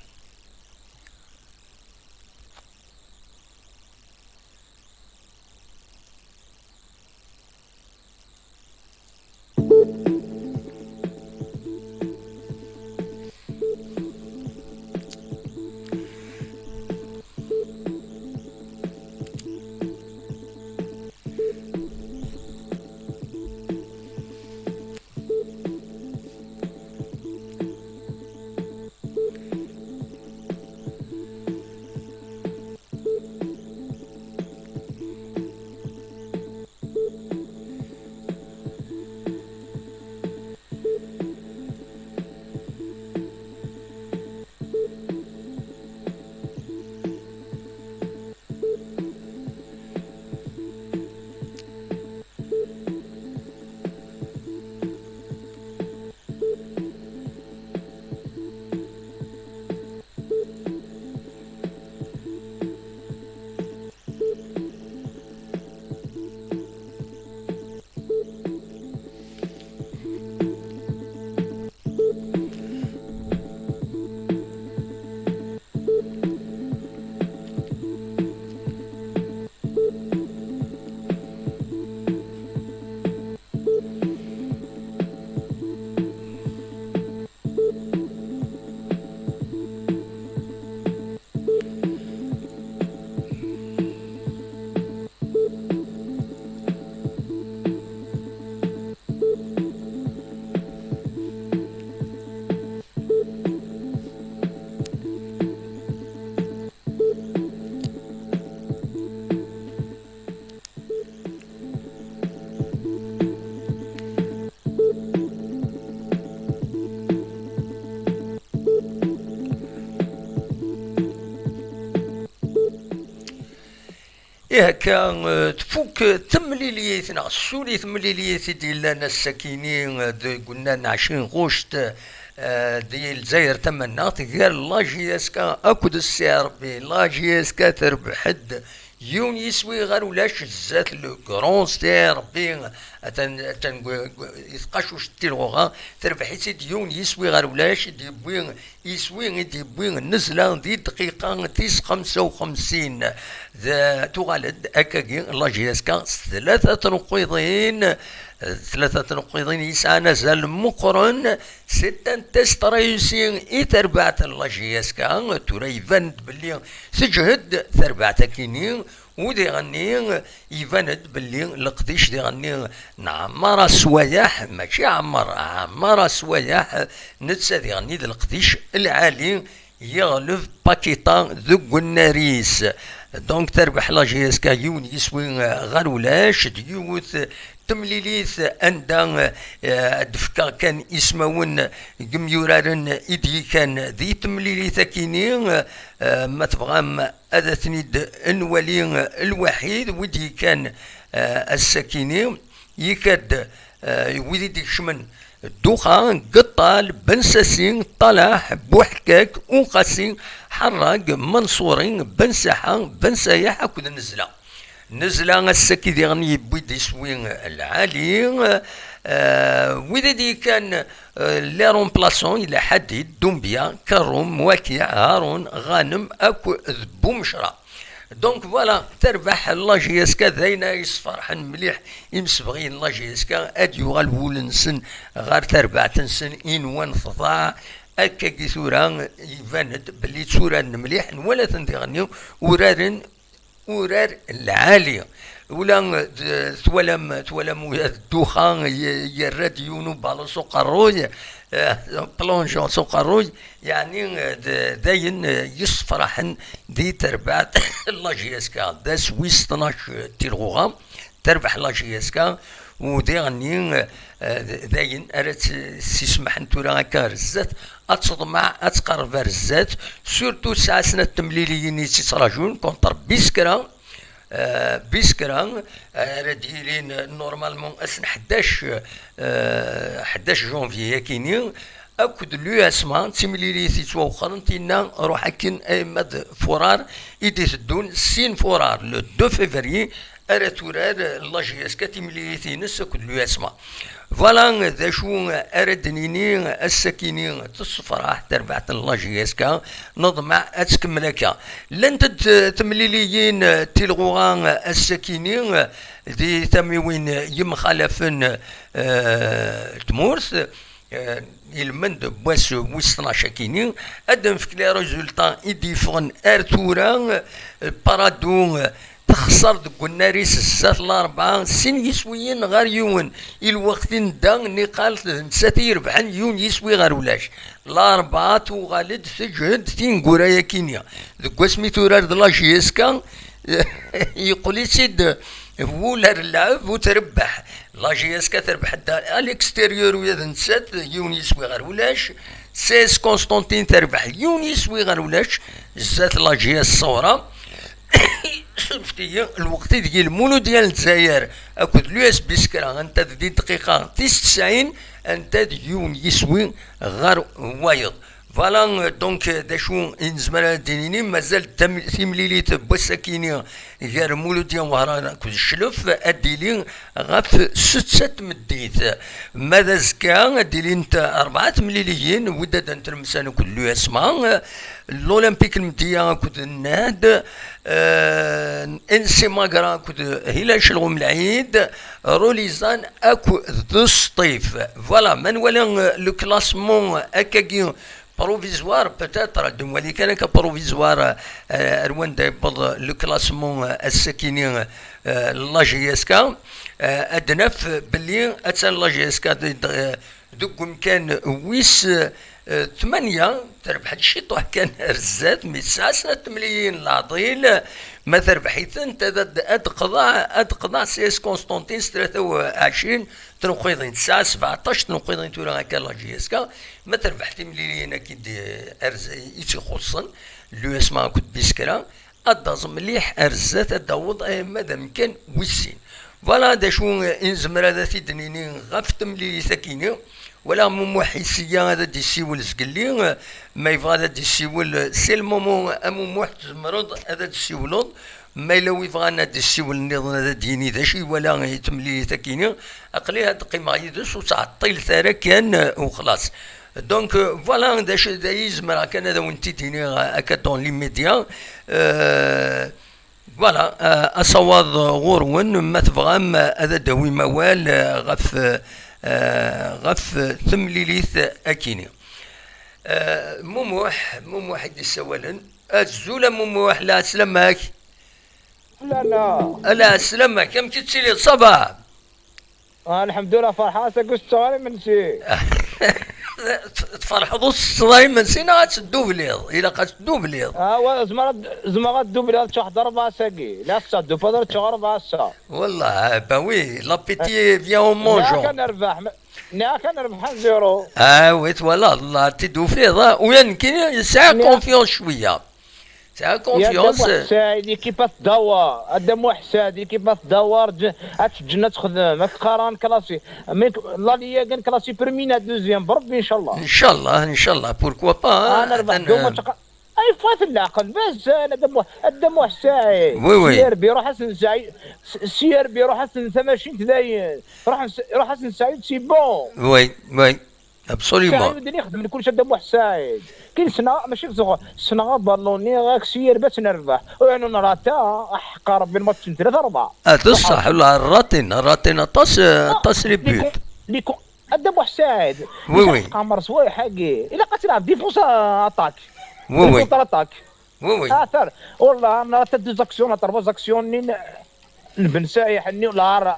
Ihi akka, eh, tfuk temlilit neɣ tessuli temlilit i d-yellan ass-akini, eh, deg unnar n ɛecrin ɣuct, eh, di Lezzayer Tamaneɣt, gar la J S K akked C R B. La J S K terbeḥ-d yiwen yiswi ɣer ulac zdat le grand C R B. Atan, atan gu-, gu-, i tqacuct n tilɣuɣa, terbeḥ-itt-id yiwen yiswi ɣer ulac, i d-yewwi iswi i d-yewwi nnezla di dqiqa tis xemsa u xemsin. D-, tuɣal-d akkagi la J S K s tlata tneqqiḍin, tlata tneqqiḍin yesɛan azal meqqren. C'est un test réussi i terbaɛt n la J S K. Tura iban-d belli teǧhed terbaɛt akini. U diɣenni iban-d belli leqdic diɣenni n Ɛmar Aswayeḥ, mačči Ɛmar, Ɛmar Aswayeḥ, netta diɣenni d leqdic lɛali, yeɣleb Paqueta deg unnar-is. Donc terbeḥ la J S K yiwen yiswi ɣer ulac, d yiwet temlilit anda, eh, ad d-fkeɣ kan ismawen n yimyuraren i d-yekkan di temlilit akini, eh, ma tebɣam ad ten-id-nwali lwaḥid, wid yekkan, eh, ass-akini, yekka-d, eh, wid i d-ikecmen Dduxa, Geṭṭal, Ben Sasi, Ṭalaḥ, Buḥkak, Uqasi, Ḥerrag, Manṣuri, Ben Saḥa, Ben Sayaḥ akked Nezla. Nezla ass-agi diɣen yewwi-d iswi lɛali, eh, wid i d-yekkan, eh, les remplaçants, yella Ḥadid, Dumbia, Karum, Wakiɛ, Harun, Ghanem akked Bumecra. Donc voilà, terbeḥ la J S K, d ayen ay yesferḥen mliḥ imsebɣiyen n la J S K, ad yuɣal wul-nsen ɣer terbaɛt-nsen, inwan tḍaɛ. Akkagi tura iban-d belli tturaren mliḥ, nwala-ten diɣenni uraren urar lɛali. Ula d-, twalam, twalam ula d Dduxa y-, yerra-d yiwen ubalu s uqerruy, eh, plongeon s uqerruy, yeɛni, eh, d-, d ayen, eh, yessefraḥen di terbaɛt n la J S K. D ass wis tnac, eh, tilɣuɣa, terbeḥ la J S K, u diɣenni, eh, d-, d ayen ara tt-, ssismaḥen tura akka ar zdat, ad teḍmeɛ, ad tqerreb ar zdat, surtout tesɛa snat temliliyin i tt-ittrajun contre Biskra, eh, Biskra, eh, ara d-yilin normalement ass n ḥdac, eh, ḥdac janvier akini, akked l'U S M A, d timlilit yettwawexxren, tinna ruḥ akken ayemma d furar i d-iteddun, sin furar, le deux février, ara turar la J S K timlilit-ines akked l'U S M A. Voilà d acu ara d-nini ass-akini, tessefraḥ terbaɛt n la J S K, neḍmeɛ ad tkemmel akka. Llant-d temliliyin, tilɣuɣa ass-akini di tamiwin yemxalafen, eh, tmurt. Eh, ilmend n wass wis tnac akini, ad d-nefk les résultats i d-yeffɣen ar tura. Eh, Parado, eh, texṣer deg unnar-is zdat Larebɛa, sin yiswiyen ɣer yiwen. I lweqt i nedda, niqal d nettat i irebḥen yiwen yiswi ɣer ulac. Larebɛa tuɣal-d teǧhed tineggura-yakini. Deg wasmi turar d la J S K, yeqqel-itt-id wul ar lleɛb u trebbeḥ. La J S K terbeḥ-d à l'extérieur ula d nettat, yiwen yiswi ɣer ulac. C S Constantine terbeḥ yiwen yiswi ɣer ulac zdat la J S Ṣewra. Surfet-iyi, lweqt ideg i Lmuludya n Lezzayer akked l'U S Biskra, anta d di dqiqa tis tesɛin, anta d yiwen yiswi ɣer wayeḍ. Voilà, euh, donc, euh, d acu i nezmer ad d-nini, mazal tam-, timlilit n wass-akini gar Muludya n Wehran akked Cclef ad d-tili ɣef setta tmeddit. Ma d azekka, ad d-ilint rebɛa temliliyin, Wydad n Tlemsan akked l'U S M A, l'Olympique Lmedya akked Nnad, euh, N C Magra akked Hilac Lɣumlɛid, Rulizan akked Sṭif. Voilà, ma nwala, euh, le classement akkagi provisoire, peut-être, ad nwali kan akka provisoire, euh, ar wanda yewweḍ le classement, euh, ass-akini, euh, la J S K, euh, ad naf belli attan la J S K d-, d-, deg umkan wis, euh, tmanya, terbeḥ-d ciṭuḥ kan ar zdat, mi tesɛa snat temliyin n leɛḍil, ma terbeḥ-itent, ad, ad, ad d-qḍeɛ, ad d-qḍeɛ C S Constantine s tlata u ɛecrin tneqqiḍin, tesɛa sebɛeṭṭac tneqqiḍin tura akka la J S K, ma terbeḥ timliliyin akka i d-, ar z-, i tt-ixuṣṣen, l'U S M A akked Biskra, Ad d-aẓ mliḥ ar zdat, ad d-taweḍ arma d amkan wis sin. Voilà d acu i nezmer ad t-id-nini ɣef temlilit-agi-nni. Wala Mumuḥ iseyya ad d-isiwel zgelli, ma yebɣa ad d-isiwel, c'est le moment, a Mumuḥ tzemreḍ ad d-siwleḍ. Ma yella wi bɣan ad d-isiwel nniḍen ad d-yini d acu iwala i temlilit-agi-nni, aql-i ad d-qqimeɣ yid-s, ur ttɛeṭṭilet ara kan, u xlaṣ. Donc, euh, voilà, d acu d ay zemreɣ kan ad awen-t-id-iniɣ, euh, akka dans l'immédiat. Euh, voilà, euh, asawaḍ ɣur-wen, ma tebɣam, euh, ad d-tawim awal, euh, ɣef, euh, ɣef temlilit-akini. Euh, Mumuḥ, Mumuḥ i d-issawalen. Azul a Mumuḥ, lɛeslama-k. Lana. Lɛeslama-k, amek i tettiliḍ, ça va? Ah, lḥemdullah, ferḥeɣ, ass-agi ur setteɣ ara imensi. Tferḥeḍ ur tettetteḍ ara imensi neɣ ad teddubliḍ? Ilaq ad teddubliḍ. Ah, wa, zemreɣ ad, zemreɣ ad ddubliɣ, ad ččeɣ ḥedd rebɛa ass-agi. La, ass-a, ddubiḍ ad ččeɣ rebɛa ass-a. Wallah, ah, bah oui, l'appétit vient en mangeant. Nniɣ-ak ad nerbeḥ, nniɣ-ak ad nerbeḥ un zéro. Ah oui, twalaḍ, la, ad t-id-tufiḍ, ah. Uya nekkini yesɛa confiance cwiya. Sɛiɣ confiance. Muḥ Saɛid, l'équipe ad tdawar. Adda Muḥ Saɛid, l'équipe ad tdawar. Ad teǧǧen ad texdem. Ad qqaren classé. Mais la Ligue classé premier na deuxième. Brebbi, inchallah. Inchallah, inchallah. Pourquoi pas, hein? Ad nerbeḥ deux matchs. Ay, fat leɛqel. Mazal Adda Muḥ, Adda Muḥ Saɛid. Oui, oui. Si Rebbi, ruḥ-asen Saɛid. Si Rebbi, ruḥ-asen tamacint dayen. Ruḥ-asen Saɛid, c'est bon. Oui, oui. Absolument. Saɛid ixdem kullec Adda Muḥ Saɛid. Kin ssneɣ, mačči d ssneɣ abaluni, ak s yirba ad nerbeḥ. Ur nrata, aḥeqqa Rebbi lmatch n tlata rebɛa. Ah, d ṣṣeḥ, la, ratin, ratin aṭas, aṭas les buts. Adda Muḥ Saɛid. Oui, oui. Qamar s wayeḥ-agi. Ilaq ad tilɛeb défense attaque. Oui, oui. Défense attaque. Oui, oui. Ater, wallah, nrata deux actions, trois actions, n Ben Saɛid, nni, la,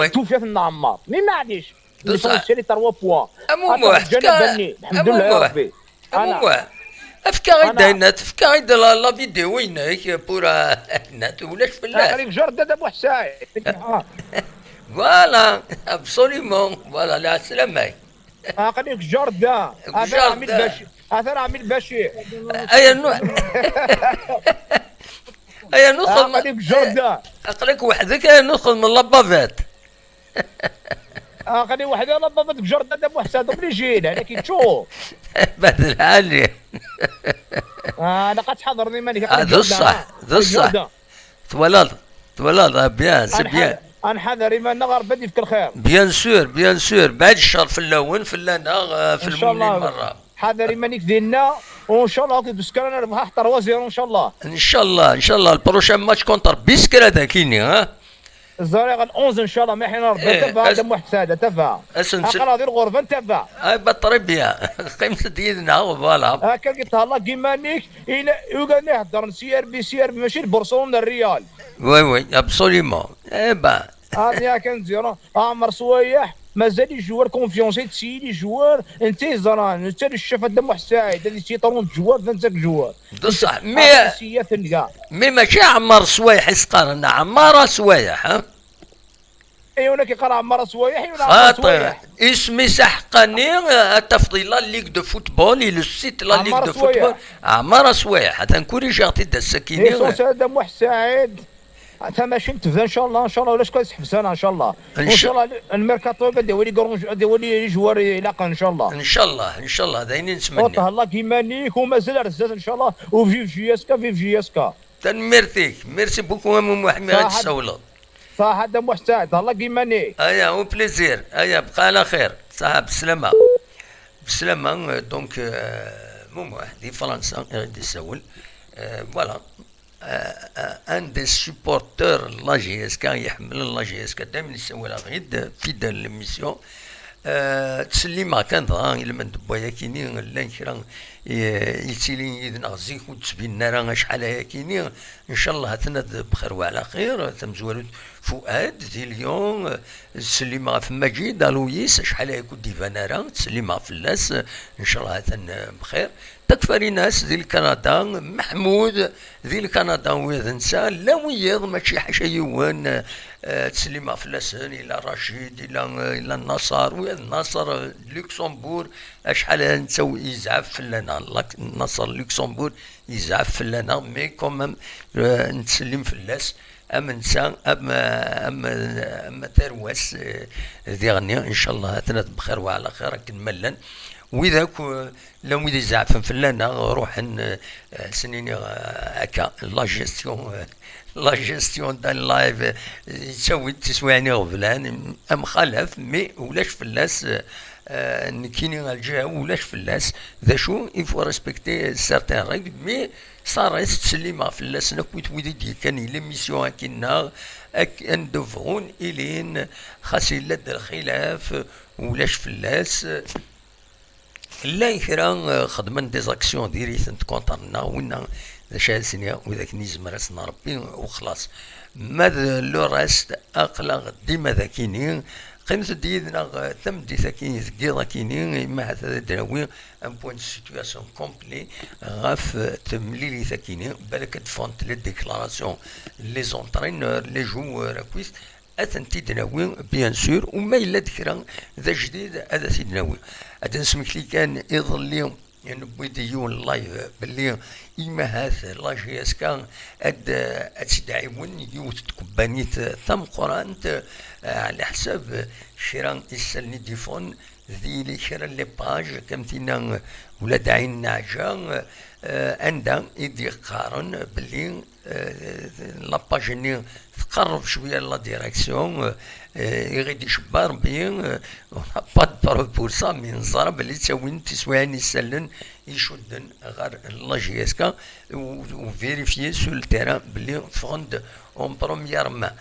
tufat n Ɛemmar. Mais maɛlic. L'essentiel, les trois points. A Mumuḥ, tefka-, a Mumuḥ, a Mumuḥ, efk-aɣ-id ayen, tefka-ɣ-id la, la vidéo-inek pour, euh, net, ulac fell-as. Aql-ik jerda d Muḥ Saɛid. Voilà, absolument. Voilà, lɛeslama-k. Aql-ik jerda. Atan Ɛmil Bacir. Atan Ɛmil Bacir. Ay, rnu-, ay, rnu txedmeḍ. Aql-ik jerda. Aql-ik weḥd-k, ay, rnu txedmeḍ la bavette. Aql-i weḥd-i, la bavette deg jardin d Muḥ Saɛid, obligé, la, la, kitchou. Bad lɛali. Ah, la, qad tḥadreḍ iman-ik, ah, d ṣṣeḥ, d ṣṣeḥ. Twalaḍ, twalaḍ, ah, bien, c'est bien. Ad nḥader iman-nneɣ, Rebbi ad yefk lxir. Bien sûr, bien sûr. Bɛid ccer fell-awen, fell-aneɣ, ah, f lmumnin merra. Ḥader iman-ik dinna, u ncallah, akked uskar ad nerbeḥ trois zéro, ncallah. Ncallah, ncallah, le prochain match contre Biskra d akini, hein? Ẓriɣ l'onze, ncallah, ma ḥin Rebbi, eh, taba, Adda Muḥ Saɛid, taba. Aql-aɣ di lɣerba, taba. Ah, bah, très bien. Qqimet-d yid-neɣ, voilà. Akka i thelḍeḍ iman-ik, ila, ugan iheddren si Rebbi, si Rebbi, mačči d Barcelone, d Real. Oui, oui, absolument. Eh ben. Ah, ya kan zéro. Ɛmer Swayeḥ, mazal ijewwer confiance, yettili ijewwer, netta yeẓran, netta d ccaf Adda Muḥ Saɛid, ad yettili ṭrun ijewwer, d netta ijewwer. D ṣṣeḥ, mais, mais mačči Ɛmer Swayeḥ i s-qqaren, Ɛmara Swayeḥ, ha? Yiwen ad k-iqqar Ɛmara Swayeḥ, yiwen Ɛmara Swayeḥ. Xaṭi, isem-is aḥeqqani, ad tafeḍ la Ligue de football, et le site la Ligue de football. Ɛmara Swayeḥ, ad ten-corrigeɣ-t-id ass-akini. Isusa Adda Muḥ Saɛid. Tamacint tebda, ncallah, ncallah, ulac kan seḥbes ara, ncallah. Ncallah, lmerkato ad d-iwali grun, ad d-iwali ijewwar ilaqen, ncallah. Ncallah, ncallah, d ayen i nettmenni. Ur thelḍeḍ iman-ik, u mazal ar zdat, ncallah, u vive J S K, vive J S K. Tanemmirt-ik, merci beaucoup a Mumuḥ mi ara d-tsawleḍ. Ṣaḥa Adda Muḥ Saɛid, thelḍeḍ iman-ik. Aya, au plaisir, aya, bqa ɛla xir, ṣaḥa, beslama. Beslama, euh, donc, euh, Mumuḥ, di Fransa, i ɣ-d-isawel, euh, voilà. Euh, euh, un des supporters n la J S K, iḥemmlen la J S K, daymen issawal-aɣ-id, fidèle l'émission. Euh, ttsellimeɣ kan dɣa i lmend n wayakini, llan kra, eh, yettilin yid-neɣ zik ur d-ttbinen ara acḥal ayakini. Ncallah aten-ad bxir wa ɛla xir. Tamezwarut Fuad di Lyon, euh, ttsellimeɣ ɣef Maǧid Aloyis, acḥal ayakini ur d-iban ara, ttsellimeɣ fell-as, ncallah atan, euh, bxir. Takfarinas di Lkanada, Meḥmud di Lkanada, ula d netta, llan wiyiḍ, mačči ḥaca yiwen, eh, ttsellimeɣ fell-asen, ila Racid, ila, ila Naṣer, ula d Naṣer, eh, Luxembourg, acḥal ara netta yezɛef fell-aneɣ. Lak-, Nasser Luxembourg yezɛef fell-aneɣ, mais quand même, euh, nettsellim fell-as, am netta, am, am, am tarwa-s, euh, diɣenni, incallah, atnat bxir wa ɛla xir, akken ma llan. Wid akk, euh, llan wid izeɛfen fell-aneɣ, ruḥen, euh, euh, s-nini, euh, akka, la gestion, euh, la gestion d'un live, euh, yettawi-d tiswiɛin iɣeblan, amxalaf, mais ulac fell-as, euh, euh, nekkini ar lǧiha-w ulac fell-as. D acu, il faut respecter certaines règles, mais ça reste, ttsellimeɣ fell-asen akk wid i d-yekkan i l'émission akkinna, ak-, anda bɣun ilin, xas yella-d lxilaf, ulac fell-as. Llan kra, euh, xedmen des actions diri-tent contre-nneɣ, winna d acu ara s-iniɣ, widak-nni yezmer-asen Rebbi, u xlaṣ. Ma d le reste, aql-aɣ dima d akini. Qqimet-d yid-neɣ, euh, tameddit-agi deg yiḍ akini, imi ahat ad d-nawi un point de situation complet ɣef, euh, temlilit akini, balak ad d-ffɣent les déclarations, les entraîneurs, les joueurs, akkit, ad tent-id-nawi, bien sûr, u ma yella-d kra d ajdid, ad t-id-nawi. Ad d-nesmekti kan iḍelli, newwi-d yiwen live belli imahat la J S K ad, ad tt-id-ɛiwen yiwet n tkebbanit tameqqrant, eh, ɛla ḥsab kra isallen i d-iffɣen, di kra n les pages, kam tinna ula d Ɛin Naɛǧa, eh, anda i d-yeqqaren belli euh, la page-nni tqerreb cwiya la direction, euh, euh, i ɣ-id-icebba Rebbi, euh, on n'a pas de preuve pour ça, mais neẓra belli ttawin tiswiɛin isallen icudden ɣer la J S K, u, u vérifier sur le terrain belli ffɣen-d en première main.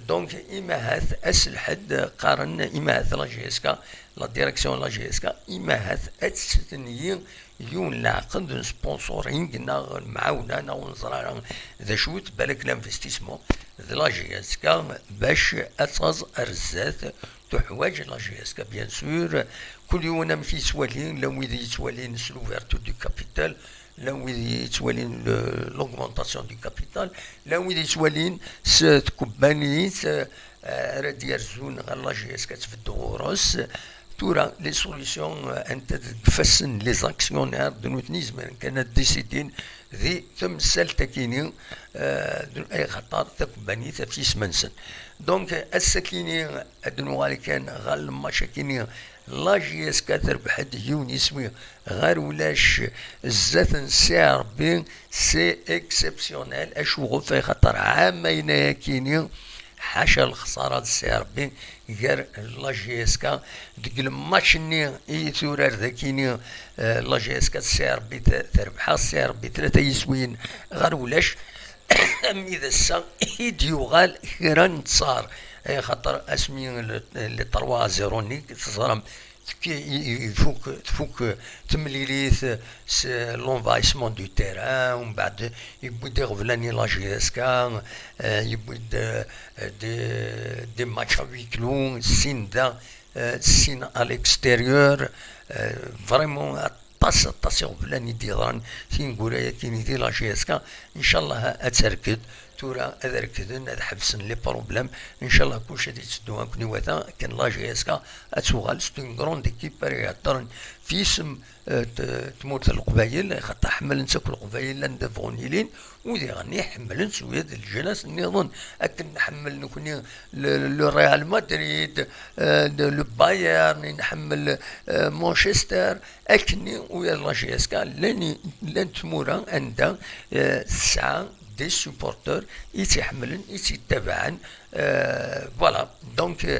Donc, imahat ass lḥedd, qqaren imahat la J S K, la direction la J S K, imahat ad testenyi yiwen leɛqed n sponsoring neɣ lemɛawna neɣ ur neẓri ara d acu-t, balak l'investissement d la J S K bac ad taẓ ar zdat. Tuḥwaǧ la J S K, bien sûr, kul yiwen amek yettwali, llan wid yettwalin s l'ouverture du capital, llan wid yettwalin le-, l'augmentation du capital, llan wid yettwalin s tkebbanit, eh, ara d-yerzun ɣer la J S K ad tbeddu ɣur-s. Tura, les solutions, euh, anta deg ifassen les actionnaires, d nutni izemren kan ad décidin di temsalt akini, euh, d, ay xaṭer takebbanit ɣef yisem-nsen. Donc, ass-akini ad nuɣal kan ɣer lmatch akini, la J S K terbeḥ-d yiwen yiswi ɣer ulac zdat n C R B, c'est exceptionnel. Acuɣef? Ay xaṭer ɛamayna akini, ḥaca lexsara d C R B, gar la J S K deg lmatch-nni i turar dakini, eh, la J S K d C R B, t-, terbeḥ-aɣ C R B tlata yiswiyen ɣer ulac. Armi d ass-a i d-yuɣal kra n ttar, eh, xaṭer asmi le, le trois à zéro-nni teẓram, tefki-, i-, i-, ifuk, tfuk temlilit s l'envahissement du terrain, umbeɛd yewwi-d iɣeblan i la J S K, eh, yewwi-d, eh, des, des matchs à huis clos, sin da, eh, sin à l'extérieur, eh, vraiment aṭas, aṭas iɣeblan i d-yeḍran tineggura-yagi di la J S K. Ncallah ad terked, tura ad rekden, ad ḥebsen les problèmes. Ncallah kullec ad yetteddu akken iwata, akken la J S K ad tuɣal c'est une grande équipe ara iheddren f yisem, eh, t-, tmurt n Leqbayel, xaṭer ḥemmlen-tt akk Leqbayel anda bɣun ilin, u diɣen ḥemmlen-tt wid n leǧnas nniḍen, akken nḥemmel nekni le, le Real Madrid, eh, le, le Bayern, nḥemmel, eh, Manchester, akkenni u yal la J S K llan, llan tmura anda, eh, tesɛa des supporters i tt-iḥemmlen, i tt-ittabaɛen, euh, voilà. Donc, euh,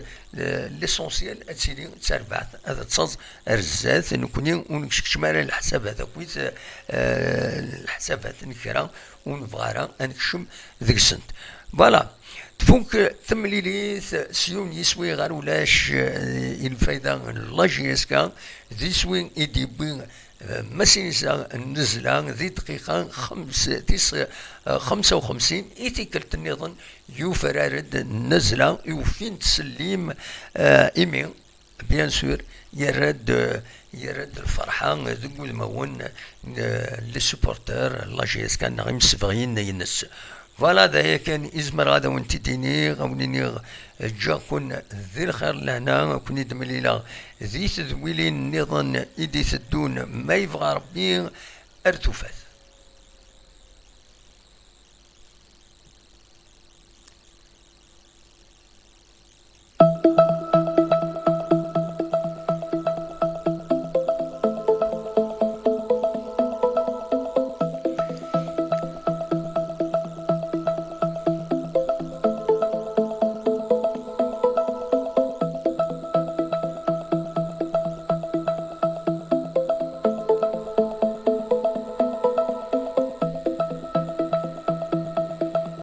l'essentiel ad tili d tarbaɛt, ad taẓ ar zdat, nekni ur nekcekcem ara leḥsabat akkit, euh, leḥsabat n kra ur nebɣi ara ad nekcem deg-sent. Voilà. Tfuk temlilit s yiwen yiswi ɣer ulac, eh, i lfayda n la J S K, d iswi i d-yewwi, eh, Masinisa n Nnezla di dqiqa xems-, tis, eh, xemsa u xemsin, i tikkelt nniḍen yufrar-d Nnezla, i ufin ttsellim, eh, imi, bien sûr, yerra-d, yerra-d lferḥa deg wudmawen n, eh, les supporters n la J S K neɣ imsebɣiyen-ines. Voilà, d aya kan i zemreɣ ad awen-t-id-iniɣ, ad wen-iniɣ ǧǧiɣ-ken di lxir lehna, ad ken-id-mlileɣ di tedwilin nniḍen i d-iteddun, ma yebɣa Rebbi. Ar tufat.